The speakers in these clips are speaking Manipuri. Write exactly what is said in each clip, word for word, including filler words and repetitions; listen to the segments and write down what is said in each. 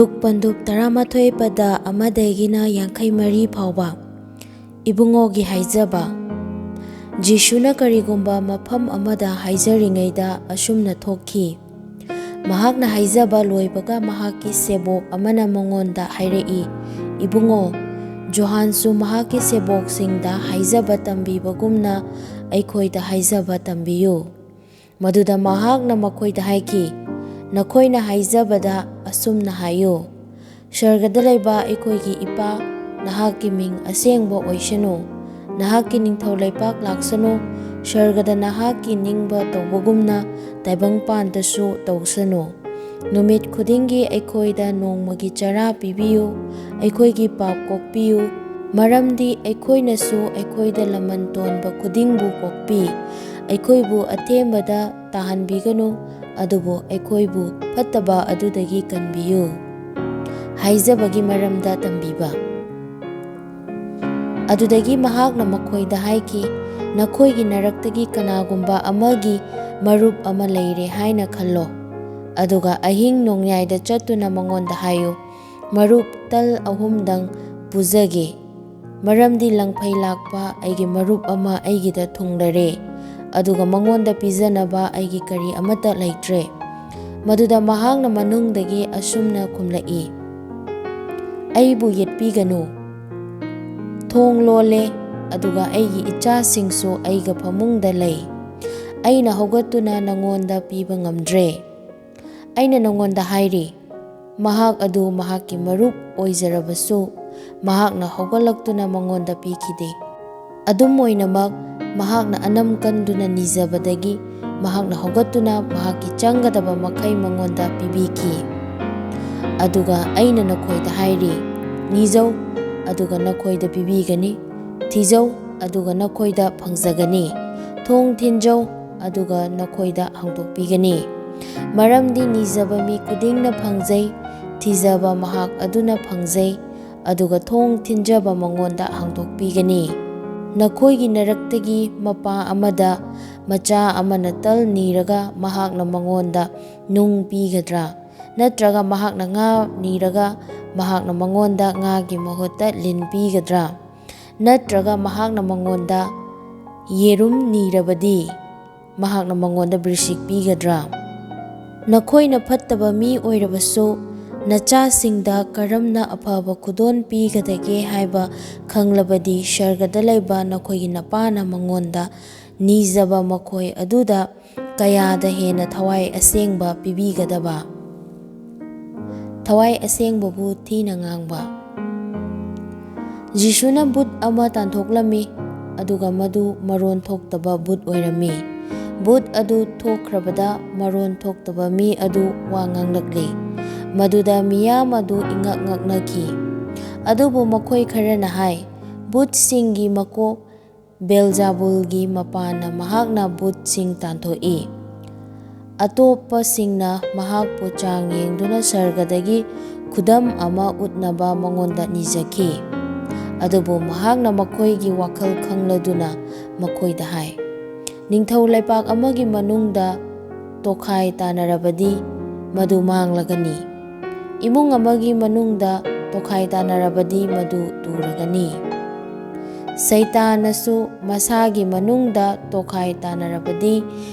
ꯂꯨꯛ ꯄꯟꯗꯨꯞ ꯇꯔꯥꯃꯥꯊꯣꯏ ꯄꯗ ꯑꯃꯗꯒꯤꯅ ꯌꯥꯡꯈꯩ ꯃꯔꯤ ꯐꯥꯎꯕ꯫ ꯏꯕꯨꯡꯉꯣꯒꯤ ꯍꯥꯏꯖꯕ꯫ ꯖꯤꯁꯨꯅ ꯀꯔꯤꯒꯨꯝꯕ ꯃꯐꯝ ꯑꯃꯗ ꯍꯥꯏꯖꯔꯤꯉꯩꯗ ꯑꯁꯨꯝꯅ ꯊꯣꯛꯈꯤ꯫ ꯃꯍꯥꯛꯅ ꯍꯥꯏꯖꯕ ꯂꯣꯏꯕꯒ ꯃꯍꯥꯛꯀꯤ ꯁꯦꯕꯣꯛ ꯑꯃꯅ ꯃꯉꯣꯟꯗ ꯍꯥꯏꯔꯛꯏ, "ꯏꯕꯨꯡꯉꯣ, ꯖꯣꯍꯥꯟꯁꯨ ꯃꯍꯥꯛꯀꯤ ꯁꯦꯕꯣꯛꯁꯤꯡꯗ ꯍꯥꯏꯖꯕ ꯇꯝꯕꯤꯕꯒꯨꯝꯅ ꯑꯩꯈꯣꯏꯗ ꯍꯥꯏꯖꯕ ꯇꯝꯕꯤꯌꯨ"꯫ ꯃꯗꯨꯗ ꯃꯍꯥꯛꯅ ꯃꯈꯣꯏꯗ ꯍꯥꯏꯈꯤ, "ꯅꯈꯣꯏꯅ ꯍꯥꯏꯖꯕꯗ ꯑꯁꯨꯝꯅ ꯍꯥꯏꯌꯨ, 'ꯁꯔꯒꯗ ꯂꯩꯕ ꯑꯩꯈꯣꯏꯒꯤ ꯏꯄꯥ, ꯅꯍꯥꯛꯀꯤ ꯃꯤꯡ ꯑꯁꯦꯡꯕ ꯑꯣꯏꯁꯅꯨ, ꯅꯍꯥꯛꯀꯤ ꯅꯤꯡꯊꯧ ꯂꯩꯄꯥꯛ ꯂꯥꯛꯁꯅꯨ, ꯁꯔꯒꯗ ꯅꯍꯥꯛꯀꯤ ꯅꯤꯡꯕ ꯇꯧꯕꯒꯨꯝꯅ ꯇꯥꯏꯕꯪꯄꯥꯟꯗꯁꯨ ꯇꯧꯁꯅꯨ꯫ ꯅꯨꯃꯤꯠ ꯈꯨꯗꯤꯡꯒꯤ ꯑꯩꯈꯣꯏꯗ ꯅꯣꯡꯃꯒꯤ ꯆꯔꯥ ꯄꯤꯕꯤꯌꯨ, ꯑꯩꯈꯣꯏꯒꯤ ꯄꯥꯞ ꯀꯣꯛꯄꯤꯌꯨ, ꯃꯔꯝꯗꯤ ꯑꯩꯈꯣꯏꯅꯁꯨ ꯑꯩꯈꯣꯏꯗ ꯂꯃꯟ ꯇꯣꯟꯕ ꯈꯨꯗꯤꯡꯕꯨ ꯀꯣꯛꯄꯤ꯫ ꯑꯩꯈꯣꯏꯕꯨ ꯑꯊꯦꯝꯕꯗ ꯇꯥꯍꯟꯕꯤꯒꯅꯨ, ꯑꯗꯨꯕꯨ ꯑꯩꯈꯣꯏꯕꯨ ꯐꯠꯇꯕ ꯑꯗꯨꯗꯒꯤ ꯀꯟꯕꯤꯌꯨ"꯫ ꯍꯥꯏꯖꯕꯒꯤ ꯃꯔꯝꯗ ꯇꯝꯕꯤꯕ꯫ ꯑꯗꯨꯗꯒꯤ ꯃꯍꯥꯛꯅ ꯃꯈꯣꯏꯗ ꯍꯥꯏꯈꯤ, "ꯅꯈꯣꯏꯒꯤ ꯅꯔꯛꯇꯒꯤ ꯀꯅꯥꯒꯨꯝꯕ ꯑꯃꯒꯤ ꯃꯔꯨꯞ ꯑꯃ ꯂꯩꯔꯦ ꯍꯥꯏꯅ ꯈꯜꯂꯣ꯫ ꯑꯗꯨꯒ ꯑꯍꯤꯡ ꯅꯣꯡꯌꯥꯏꯗ ꯆꯠꯇꯨꯅ ꯃꯉꯣꯟꯗ ꯍꯥꯏꯌꯨ, 'ꯃꯔꯨꯞ, ꯇꯜ ꯑꯍꯨꯝꯗꯪ ꯄꯨꯖꯒꯦ, ꯃꯔꯝꯗꯤ ꯂꯪꯐꯩ ꯂꯥꯛꯄ ꯑꯩꯒꯤ ꯃꯔꯨꯞ ꯑꯃ ꯑꯩꯒꯤꯗ ꯊꯨꯡꯂꯔꯦ, ꯑꯗꯨꯒ ꯃꯉꯣꯟꯗ ꯄꯤꯖꯅꯕ ꯑꯩꯒꯤ ꯀꯔꯤ ꯑꯃꯠꯇ ꯂꯩꯇ꯭ꯔꯦ"꯫ ꯃꯗꯨꯗ ꯃꯍꯥꯛꯅ ꯃꯅꯨꯡꯗꯒꯤ ꯑꯁꯨꯝꯅ ꯈꯨꯝꯂꯛꯏ, "ꯑꯩꯕꯨ ꯌꯦꯠꯄꯤꯒꯅꯨ꯫ ꯊꯣꯡ ꯂꯣꯜꯂꯦ, ꯑꯗꯨꯒ ꯑꯩꯒꯤ ꯏꯆꯥꯁꯤꯡꯁꯨ ꯑꯩꯒ ꯐꯃꯨꯡꯗ ꯂꯩ꯫ ꯑꯩꯅ ꯍꯧꯒꯠꯇꯨꯅ ꯅꯉꯣꯟꯗ ꯄꯤꯕ ꯉꯝꯗ꯭ꯔꯦ꯫ ꯑꯩꯅ ꯅꯉꯣꯟꯗ ꯍꯥꯏꯔꯤ, ꯃꯍꯥꯛ ꯑꯗꯨ ꯃꯍꯥꯛꯀꯤ ꯃꯔꯨꯞ ꯑꯣꯏꯖꯔꯕꯁꯨ, ꯃꯍꯥꯛꯅ ꯍꯧꯒꯠꯂꯛꯇꯨꯅ ꯃꯉꯣꯟꯗ ꯄꯤꯈꯤꯗꯦ꯫ ꯑꯗꯨꯝ ꯑꯣꯏꯅꯃꯛ, ꯃꯍꯥꯛꯅ ꯑꯅꯝ ꯀꯟꯗꯨꯅ ꯅꯤꯖꯕꯗꯒꯤ ꯃꯍꯥꯛꯅ ꯍꯧꯒꯠꯇꯨꯅ ꯃꯍꯥꯛꯀꯤ ꯆꯪꯒꯗꯕ ꯃꯈꯩ ꯃꯉꯣꯟꯗ ꯄꯤꯕꯤꯈꯤ꯫ ꯑꯗꯨꯒ ꯑꯩꯅ ꯅꯈꯣꯏꯗ ꯍꯥꯏꯔꯤ, ꯅꯤꯖꯧ, ꯑꯗꯨꯒ ꯅꯈꯣꯏꯗ ꯄꯤꯕꯤꯒꯅꯤ, ꯊꯤꯖꯧ, ꯑꯗꯨꯒ ꯅꯈꯣꯏꯗ ꯐꯪꯖꯒꯅꯤ, ꯊꯣꯡ ꯊꯤꯟꯖꯧ, ꯑꯗꯨꯒ ꯅꯈꯣꯏꯗ ꯍꯥꯡꯗꯣꯛꯄꯤꯒꯅꯤ꯫ ꯃꯔꯝꯗꯤ ꯅꯤꯖꯕ ꯃꯤ ꯈꯨꯗꯤꯡꯅ ꯐꯪꯖꯩ, ꯊꯤꯖꯕ ꯃꯍꯥꯛ ꯑꯗꯨꯅ ꯐꯪꯖꯩ, ꯑꯗꯨꯒ ꯊꯣꯡ ꯊꯤꯟꯖꯕ ꯃꯉꯣꯟꯗ ꯍꯥꯡꯗꯣꯛꯄꯤꯒꯅꯤ꯫ ꯅꯈꯣꯏꯒꯤ ꯅꯔꯛꯇꯒꯤ ꯃꯄꯥ ꯑꯃꯗ ꯃꯆꯥ ꯑꯃꯅ ꯇꯜ ꯅꯤꯔꯒ ꯃꯍꯥꯛꯅ ꯃꯉꯣꯟꯗ ꯅꯨꯡ ꯄꯤꯒꯗ꯭ꯔꯥ? ꯅꯠꯇ꯭ꯔꯒ ꯃꯍꯥꯛꯅ ꯉꯥ ꯅꯤꯔꯒ ꯃꯍꯥꯛꯅ ꯃꯉꯣꯟꯗ ꯉꯥꯒꯤ ꯃꯍꯨꯠꯇ ꯂꯤꯟ ꯄꯤꯒꯗ꯭ꯔꯥ? ꯅꯠꯇ꯭ꯔꯒ ꯃꯍꯥꯛꯅ ꯃꯉꯣꯟꯗ ꯌꯦꯔꯨꯝ ꯅꯤꯔꯕꯗꯤ ꯃꯍꯥꯛꯅ ꯃꯉꯣꯟꯗ ꯕꯤꯔꯁꯤꯛ ꯄꯤꯒꯗ꯭ꯔꯥ? ꯅꯈꯣꯏꯅ ꯐꯠꯇꯕ ꯃꯤ ꯑꯣꯏꯔꯕꯁꯨ, ꯅꯆꯥꯁꯤꯡꯗ ꯀꯔꯝꯅ ꯑꯐꯕ ꯈꯨꯗꯣꯜ ꯄꯤꯒꯗꯒꯦ ꯍꯥꯏꯕ ꯈꯪꯂꯕꯗꯤ, ꯁꯔꯒꯗ ꯂꯩꯕ ꯅꯈꯣꯏꯒꯤ ꯅꯄꯥꯅ ꯃꯉꯣꯟꯗ ꯅꯤꯖꯕ ꯃꯈꯣꯏ ꯑꯗꯨꯗ ꯀꯌꯥꯗ ꯍꯦꯟꯅ ꯊꯋꯥꯏ ꯑꯁꯦꯡꯕ ꯄꯤꯕꯤꯒꯗꯕ? ꯊꯋꯥꯏ ꯑꯁꯦꯡꯕꯕꯨ ꯊꯤꯅ ꯉꯥꯡꯕ꯫ ꯖꯤꯁꯨꯅ ꯚꯨꯠ ꯑꯃ ꯇꯥꯟꯊꯣꯛꯂꯝꯃꯤ, ꯑꯗꯨꯒ ꯃꯗꯨ ꯃꯔꯣꯟ ꯊꯣꯛꯇꯕ ꯚꯨꯠ ꯑꯣꯏꯔꯝꯃꯤ꯫ ꯚꯨꯠ ꯑꯗꯨ ꯊꯣꯛꯈ꯭ꯔꯕꯗ, ꯃꯔꯣꯟ ꯊꯣꯛꯇꯕ ꯃꯤ ꯑꯗꯨ ꯋꯥ ꯉꯥꯡꯂꯛꯂꯤ꯫ ꯃꯗꯨꯗ ꯃꯤꯌꯥꯝ ꯑꯗꯨ ꯏꯉꯛ ꯉꯛꯅꯈꯤ꯫ ꯑꯗꯨꯕꯨ ꯃꯈꯣꯏ ꯈꯔꯅ ꯍꯥꯏ, "ꯚꯨꯠꯁꯤꯡꯒꯤ ꯃꯀꯣꯛ ꯕꯦꯜꯖꯥꯕꯨꯜꯒꯤ ꯃꯄꯥꯅ ꯃꯍꯥꯛꯅ ꯚꯨꯠꯁꯤꯡ ꯇꯥꯟꯊꯣꯛꯏ꯫" ꯑꯇꯣꯞꯄꯁꯤꯡꯅ ꯃꯍꯥꯛꯄꯨ ꯆꯥꯡ ꯌꯦꯡꯗꯨꯅ ꯁꯔꯒꯗꯒꯤ ꯈꯨꯗꯝ ꯑꯃ ꯎꯠꯅꯕ ꯃꯉꯣꯟꯗ ꯅꯤꯖꯈꯤ꯫ ꯑꯗꯨꯕꯨ ꯃꯍꯥꯛꯅ ꯃꯈꯣꯏꯒꯤ ꯋꯥꯈꯜ ꯈꯪꯂꯗꯨꯅ ꯃꯈꯣꯏꯗ ꯍꯥꯏ, "ꯅꯤꯡꯊꯧ ꯂꯩꯄꯥꯛ ꯑꯃꯒꯤ ꯃꯅꯨꯡꯗ ꯇꯣꯈꯥꯏ ꯇꯥꯅꯔꯕꯗꯤ, ꯃꯗꯨ ꯃꯥꯡꯂꯒꯅꯤ꯫ ꯏꯃꯨꯡ ꯑꯃꯒꯤ ꯃꯅꯨꯡꯗ ꯇꯣꯈꯥꯏ ꯇꯥꯅꯔꯕꯗꯤ, ꯃꯗꯨ ꯇꯨꯔꯒꯅꯤ꯫ ꯁꯩꯇꯥꯅꯁꯨ ꯃꯁꯥꯒꯤ ꯃꯅꯨꯡꯗ ꯇꯣꯈꯥꯏ ꯇꯥꯅꯔꯕꯗꯤ,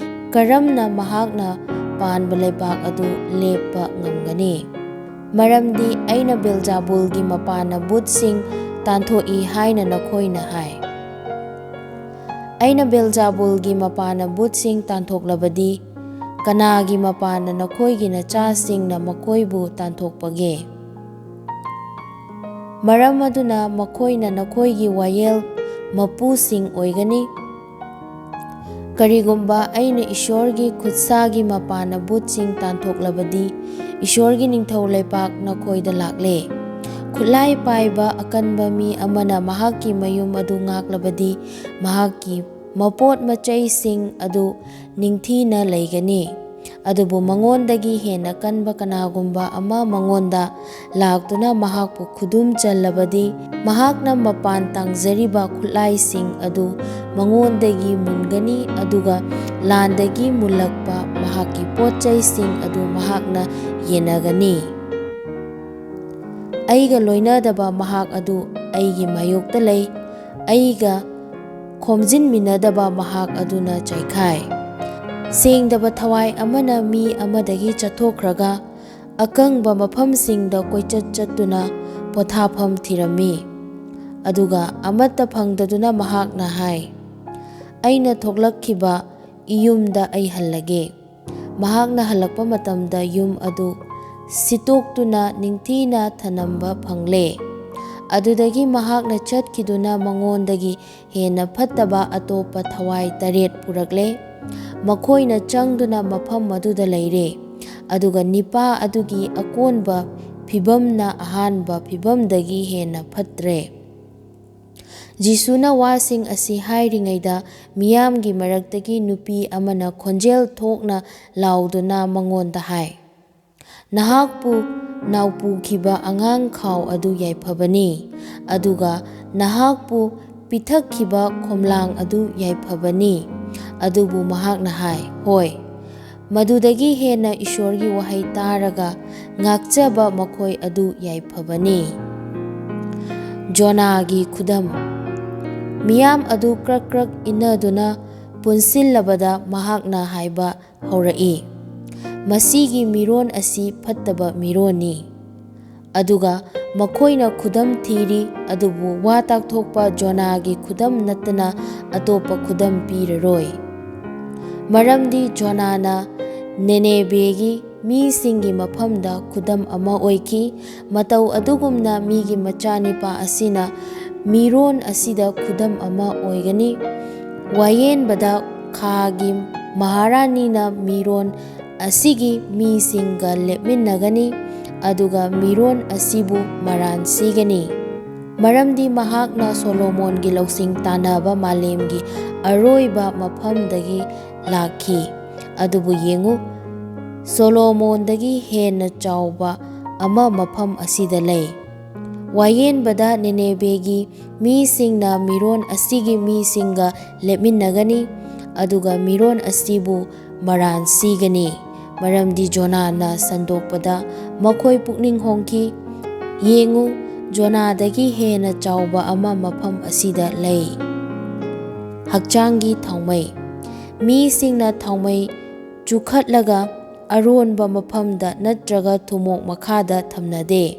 ꯀꯔꯝꯅ ꯃꯍꯥꯛꯅ ꯄꯥꯟꯕ ꯂꯩꯕꯥꯛ ꯑꯗꯨ ꯂꯦꯞꯄ ꯉꯝꯒꯅꯤ? ꯃꯔꯝꯗꯤ ꯑꯩꯅ ꯕꯦꯜꯖꯥꯕꯨꯜꯒꯤ ꯃꯄꯥꯅ ꯚꯨꯠꯁꯤꯡ ꯇꯥꯟꯊꯣꯛꯏ ꯍꯥꯏꯅ ꯅꯈꯣꯏꯅ ꯍꯥꯏ꯫ ꯑꯩꯅ ꯕꯦꯜꯖꯥꯕꯨꯜꯒꯤ ꯃꯄꯥꯅ ꯚꯨꯠꯁꯤꯡ ꯇꯥꯟꯊꯣꯛꯂꯕꯗꯤ, ꯀꯅꯥꯒꯤ ꯃꯄꯥꯅ ꯅꯈꯣꯏꯒꯤ ꯅꯆꯥꯁꯤꯡꯅ ꯃꯈꯣꯏꯕꯨ ꯇꯥꯟꯊꯣꯛꯄꯒꯦ? ꯃꯔꯝ ꯑꯗꯨꯅ ꯃꯈꯣꯏꯅ ꯅꯈꯣꯏꯒꯤ ꯋꯥꯌꯦꯜ ꯃꯄꯨꯁꯤꯡ ꯑꯣꯏꯒꯅꯤ꯫ ꯀꯔꯤꯒꯨꯝꯕ ꯑꯩꯅ ꯏꯁꯣꯔꯒꯤ ꯈꯨꯠꯁꯥꯒꯤ ꯃꯄꯥꯅ ꯚꯨꯠꯁꯤꯡ ꯇꯥꯟꯊꯣꯛꯂꯕꯗꯤ, ꯏꯁꯣꯔꯒꯤ ꯅꯤꯡꯊꯧ ꯂꯩꯄꯥꯛ ꯅꯈꯣꯏꯗ ꯂꯥꯛꯂꯦ꯫ ꯈꯨꯠꯂꯥꯏ ꯄꯥꯏꯕ ꯑꯀꯟꯕ ꯃꯤ ꯑꯃꯅ ꯃꯍꯥꯛꯀꯤ ꯃꯌꯨꯝ ꯑꯗꯨ ꯉꯥꯛꯂꯕꯗꯤ, ꯃꯍꯥꯛꯀꯤ ꯃꯄꯣꯠ ꯃꯆꯩꯁꯤꯡ ꯑꯗꯨ ꯅꯤꯡꯊꯤꯅ ꯂꯩꯒꯅꯤ꯫ ꯑꯗꯨꯕꯨ ꯃꯉꯣꯟꯗꯒꯤ ꯍꯦꯟꯅ ꯀꯟꯕ ꯀꯅꯥꯒꯨꯝꯕ ꯑꯃ ꯃꯉꯣꯟꯗ ꯂꯥꯛꯇꯨꯅ ꯃꯍꯥꯛꯄꯨ ꯈꯨꯗꯨꯝ ꯆꯜꯂꯕꯗꯤ, ꯃꯍꯥꯛꯅ ꯃꯄꯥꯟ ꯇꯥꯡꯖꯔꯤꯕ ꯈꯨꯠꯂꯥꯏꯁꯤꯡ ꯑꯗꯨ ꯃꯉꯣꯟꯗꯒꯤ ꯃꯨꯟꯒꯅꯤ, ꯑꯗꯨꯒ ꯂꯥꯟꯗꯒꯤ ꯃꯨꯜꯂꯛꯄ ꯃꯍꯥꯛ ꯃꯍꯥꯛꯀꯤ ꯄꯣꯠ ꯆꯩꯁꯤꯡ ꯑꯗꯨ ꯃꯍꯥꯛꯅ ꯌꯦꯟꯅꯒꯅꯤ꯫ ꯑꯩꯒ ꯂꯣꯏꯅꯗꯕ ꯃꯍꯥꯛ ꯑꯗꯨ ꯑꯩꯒꯤ ꯃꯥꯌꯣꯛꯇ ꯂꯩ, ꯑꯩꯒ ꯈꯣꯝꯖꯤꯟꯃꯤꯟꯅꯗꯕ ꯃꯍꯥꯛ ꯑꯗꯨꯅ ꯆꯥꯏꯈꯥꯏ꯫ ꯁꯦꯡꯗꯕ ꯊꯋꯥꯏ ꯑꯃꯅ ꯃꯤ ꯑꯃꯗꯒꯤ ꯆꯠꯊꯣꯛꯈ꯭ꯔꯒ, ꯑꯀꯪꯕ ꯃꯐꯝꯁꯤꯡꯗ ꯀꯣꯏꯆꯠ ꯆꯠꯇꯨꯅ ꯄꯣꯊꯥꯐꯝ ꯊꯤꯔꯝꯃꯤ꯫ ꯑꯗꯨꯒ ꯑꯃꯠꯇ ꯐꯪꯗꯗꯨꯅ ꯃꯍꯥꯛꯅ ꯍꯥꯏ, "ꯑꯩꯅ ꯊꯣꯛꯂꯛꯈꯤꯕ ꯏꯌꯨꯝꯗ ꯑꯩ ꯍꯜꯂꯒꯦ"꯫ ꯃꯍꯥꯛꯅ ꯍꯜꯂꯛꯄ ꯃꯇꯝꯗ ꯌꯨꯝ ꯑꯗꯨ ꯁꯤꯠꯇꯣꯛꯇꯨꯅ ꯅꯤꯡꯊꯤꯅ ꯊꯅꯝꯕ ꯐꯪꯂꯦ꯫ ꯑꯗꯨꯗꯒꯤ ꯃꯍꯥꯛꯅ ꯆꯠꯈꯤꯗꯨꯅ ꯃꯉꯣꯟꯗꯒꯤ ꯍꯦꯟꯅ ꯐꯠꯇꯕ ꯑꯇꯣꯞꯄ ꯊꯋꯥꯏ ꯇꯔꯦꯠ ꯄꯨꯔꯛꯂꯦ꯫ ꯃꯈꯣꯏꯅ ꯆꯪꯗꯨꯅ ꯃꯐꯝ ꯑꯗꯨꯗ ꯂꯩꯔꯦ꯫ ꯑꯗꯨꯒ ꯅꯤꯄꯥ ꯑꯗꯨꯒꯤ ꯑꯀꯣꯟꯕ ꯐꯤꯚꯝꯅ ꯑꯍꯥꯟꯕ ꯐꯤꯚꯝꯗꯒꯤ ꯍꯦꯟꯅ ꯐꯠꯇ꯭ꯔꯦ꯫ ꯖꯤꯁꯨꯅ ꯋꯥꯁꯤꯡ ꯑꯁꯤ ꯍꯥꯏꯔꯤꯉꯩꯗ, ꯃꯤꯌꯥꯝꯒꯤ ꯃꯔꯛꯇꯒꯤ ꯅꯨꯄꯤ ꯑꯃꯅ ꯈꯣꯟꯖꯦꯜ ꯊꯣꯛꯅ ꯂꯥꯎꯗꯨꯅ ꯃꯉꯣꯟꯗ ꯍꯥꯏ, "ꯅꯍꯥꯛꯄꯨ ꯅꯥꯎꯄꯨꯈꯤꯕ ꯑꯉꯥꯡ ꯈꯥꯎ ꯑꯗꯨ ꯌꯥꯏꯐꯕꯅꯤ, ꯑꯗꯨꯒ ꯅꯍꯥꯛꯄꯨ ꯄꯤꯊꯛꯈꯤꯕ ꯈꯣꯝꯂꯥꯡ ꯑꯗꯨ ꯌꯥꯏꯐꯕꯅꯤ"꯫ ꯑꯗꯨꯕꯨ ꯃꯍꯥꯛꯅ ꯍꯥꯏ, "ꯍꯣꯏ, ꯃꯗꯨꯗꯒꯤ ꯍꯦꯟꯅ ꯏꯁꯣꯔꯒꯤ ꯋꯥꯍꯩ ꯇꯥꯔꯒ ꯉꯥꯛꯆꯕ ꯃꯈꯣꯏ ꯑꯗꯨ ꯌꯥꯏꯐꯕꯅꯤ"꯫ ꯖꯣꯅꯥꯒꯤ ꯈꯨꯗꯝ꯫ ꯃꯤꯌꯥꯝ ꯑꯗꯨ ꯀ꯭ꯔꯛ ꯀ꯭ꯔꯛ ꯏꯟꯅꯗꯨꯅ ꯄꯨꯟꯁꯤꯜꯂꯕꯗ ꯃꯍꯥꯛꯅ ꯍꯥꯏꯕ ꯍꯧꯔꯛꯏ, "ꯃꯁꯤꯒꯤ ꯃꯤꯔꯣꯟ ꯑꯁꯤ ꯐꯠꯇꯕ ꯃꯤꯔꯣꯟꯅꯤ"꯫ ꯑꯗꯨꯒ ꯃꯈꯣꯏꯅ ꯈꯨꯗꯝ ꯊꯤꯔꯤ, ꯑꯗꯨꯕꯨ ꯋꯥ ꯇꯥꯛꯊꯣꯛꯄ ꯖꯣꯅꯥꯒꯤ ꯈꯨꯗꯝ ꯅꯠꯇꯅ ꯑꯇꯣꯞꯄ ꯈꯨꯗꯝ ꯄꯤꯔꯔꯣꯏ꯫ ꯃꯔꯝꯗꯤ ꯖꯣꯅꯥꯅ ꯅꯦꯅꯦꯕꯦꯒꯤ ꯃꯤꯁꯤꯡꯒꯤ ꯃꯐꯝꯗ ꯈꯨꯗꯝ ꯑꯃ ꯑꯣꯏꯈꯤ꯫ ꯃꯇꯧ ꯑꯗꯨꯒꯨꯝꯅ ꯃꯤꯒꯤ ꯃꯆꯥꯅꯤꯄꯥ ꯑꯁꯤꯅ ꯃꯤꯔꯣꯟ ꯑꯁꯤꯗ ꯈꯨꯗꯝ ꯑꯃ ꯑꯣꯏꯒꯅꯤ꯫ ꯋꯥꯌꯦꯟꯕꯗ ꯈꯥꯒꯤ ꯃꯍꯥꯔꯥꯅꯤꯅ ꯃꯤꯔꯣꯟ ꯑꯁꯤꯒꯤ ꯃꯤꯁꯤꯡꯒ ꯂꯦꯞꯃꯤꯟꯅꯒꯅꯤ, ꯑꯗꯨꯒ ꯃꯤꯔꯣꯟ ꯑꯁꯤꯕꯨ ꯃꯔꯥꯟ ꯁꯤꯒꯅꯤ꯫ ꯃꯔꯝꯗꯤ ꯃꯍꯥꯛꯅ ꯁꯣꯂꯣꯃꯣꯟꯒꯤ ꯂꯧꯁꯤꯡ ꯇꯥꯟꯅꯕ ꯃꯥꯂꯦꯝꯒꯤ ꯑꯔꯣꯏꯕ ꯃꯐꯝꯗꯒꯤ ꯂꯥꯛꯈꯤ꯫ ꯑꯗꯨꯕꯨ ꯌꯦꯡꯉꯨ, ꯁꯣꯂꯣꯃꯣꯟꯗꯒꯤ ꯍꯦꯟꯅ ꯆꯥꯎꯕ ꯑꯃ ꯃꯐꯝ ꯑꯁꯤꯗ ꯂꯩ꯫ ꯋꯥꯌꯦꯟꯕꯗ ꯅꯤꯅꯦꯕꯦꯒꯤ ꯃꯤꯁꯤꯡꯅ ꯃꯤꯔꯣꯟ ꯑꯁꯤꯒꯤ ꯃꯤꯁꯤꯡꯒ ꯂꯦꯞꯃꯤꯟꯅꯒꯅꯤ, ꯑꯗꯨꯒ ꯃꯤꯔꯣꯟ ꯑꯁꯤꯕꯨ ꯃꯔꯥꯟ ꯁꯤꯒꯅꯤ, ꯃꯔꯝꯗꯤ ꯖꯣꯅꯥꯅ ꯁꯟꯗꯣꯛꯄꯗ ꯃꯈꯣꯏ ꯄꯨꯛꯅꯤꯡ ꯍꯣꯡꯈꯤ꯫ ꯌꯦꯡꯉꯨ, ꯖꯣꯅꯥꯗꯒꯤ ꯍꯦꯟꯅ ꯆꯥꯎꯕ ꯑꯃ ꯃꯐꯝ ꯑꯁꯤꯗ ꯂꯩ꯫ ꯍꯛꯆꯥꯡꯒꯤ ꯊꯥꯎꯃꯩ꯫ ꯃꯤꯁꯤꯡꯅ ꯊꯥꯎꯃꯩ ꯆꯨꯈꯠꯂꯒ ꯑꯔꯣꯟꯕ ꯃꯐꯝꯗ ꯅꯠꯇ꯭ꯔꯒ ꯊꯨꯃꯣꯛ ꯃꯈꯥꯗ ꯊꯝꯅꯗꯦ꯫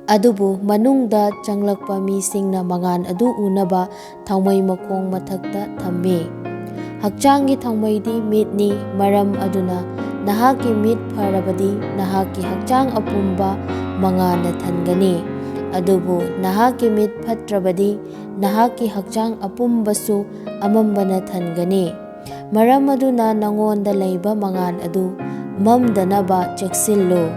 ꯑꯗꯨꯕꯨ ꯃꯅꯨꯡꯗ ꯆꯪꯂꯛꯄ ꯃꯤꯁꯤꯡꯅ ꯃꯉꯥꯜ ꯑꯗꯨ ꯎꯅꯕ ꯊꯥꯎꯃꯩ ꯃꯈꯣꯡ ꯃꯊꯛꯇ ꯊꯝꯃꯤ꯫ ꯍꯛꯆꯥꯡꯒꯤ ꯊꯥꯎꯃꯩꯗꯤ ꯃꯤꯠꯅꯤ, ꯃꯔꯝ ꯑꯗꯨꯅ ꯅꯍꯥꯛꯀꯤ ꯃꯤꯠ ꯐꯔꯕꯗꯤ ꯅꯍꯥꯛꯀꯤ ꯍꯛꯆꯥꯡ ꯑꯄꯨꯝꯕ ꯃꯉꯥꯜꯅ ꯊꯟꯒꯅꯤ꯫ ꯑꯗꯨꯕꯨ ꯅꯍꯥꯛꯀꯤ ꯃꯤꯠ ꯐꯠꯇ꯭ꯔꯕꯗꯤ ꯅꯍꯥꯛꯀꯤ ꯍꯛꯆꯥꯡ ꯑꯄꯨꯝꯕꯁꯨ ꯑꯃꯝꯕꯅ ꯊꯟꯒꯅꯤ꯫ ꯃꯔꯝ ꯑꯗꯨꯅ ꯅꯉꯣꯟꯗ ꯂꯩꯕ ꯃꯉꯥꯜ ꯑꯗꯨ ꯃꯝꯗꯅꯕ ꯆꯦꯛꯁꯤꯜꯂꯨ꯫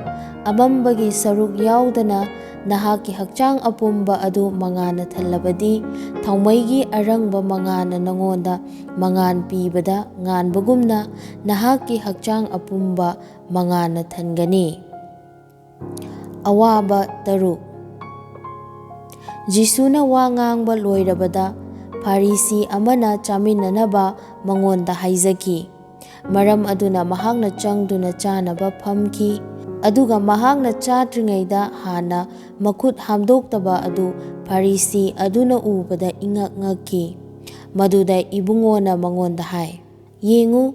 ꯑꯃꯝꯕꯒꯤ ꯁꯔꯨꯛ ꯌꯥꯎꯗꯅ ꯅꯍꯥꯛꯀꯤ ꯍꯛꯆꯥꯡ ꯑꯄꯨꯝꯕ ꯑꯗꯨ ꯃꯉꯥꯜꯅ ꯊꯜꯂꯕꯗꯤ, ꯊꯥꯎꯃꯩꯒꯤ ꯑꯔꯪꯕ ꯃꯉꯥꯜꯅ ꯅꯉꯣꯟꯗ ꯃꯉꯥꯜ ꯄꯤꯕꯗ ꯉꯥꯟꯕꯒꯨꯝꯅ ꯅꯍꯥꯛꯀꯤ ꯍꯛꯆꯥꯡ ꯑꯄꯨꯝꯕ ꯃꯉꯥꯜꯅ ꯊꯟꯒꯅꯤ꯫ ꯑꯋꯥꯕ ꯇꯔꯨꯛ꯫ ꯖꯤꯁꯨꯅ ꯋꯥ ꯉꯥꯡꯕ ꯂꯣꯏꯔꯕꯗ, ꯐꯥꯔꯤꯁꯤ ꯑꯃꯅ ꯆꯥꯃꯤꯟꯅꯅꯕ ꯃꯉꯣꯟꯗ ꯍꯥꯏꯖꯈꯤ꯫ ꯃꯔꯝ ꯑꯗꯨꯅ ꯃꯍꯥꯛꯅ ꯆꯪꯗꯨꯅ ꯆꯥꯅꯕ ꯐꯝꯈꯤ꯫ ꯑꯗꯨꯒ ꯃꯍꯥꯛꯅ ꯆꯥꯗ꯭ꯔꯤꯉꯩꯗ ꯍꯥꯟꯅ ꯃꯈꯨꯠ ꯍꯥꯝꯗꯣꯛꯇꯕ ꯑꯗꯨ ꯐꯥꯔꯤꯁꯤ ꯑꯗꯨꯅ ꯎꯕꯗ ꯏꯉꯛ ꯉꯛꯈꯤ꯫ ꯃꯗꯨꯗ ꯏꯕꯨꯡꯉꯣꯅ ꯃꯉꯣꯟꯗ ꯍꯥꯏ, "ꯌꯦꯡꯉꯨ,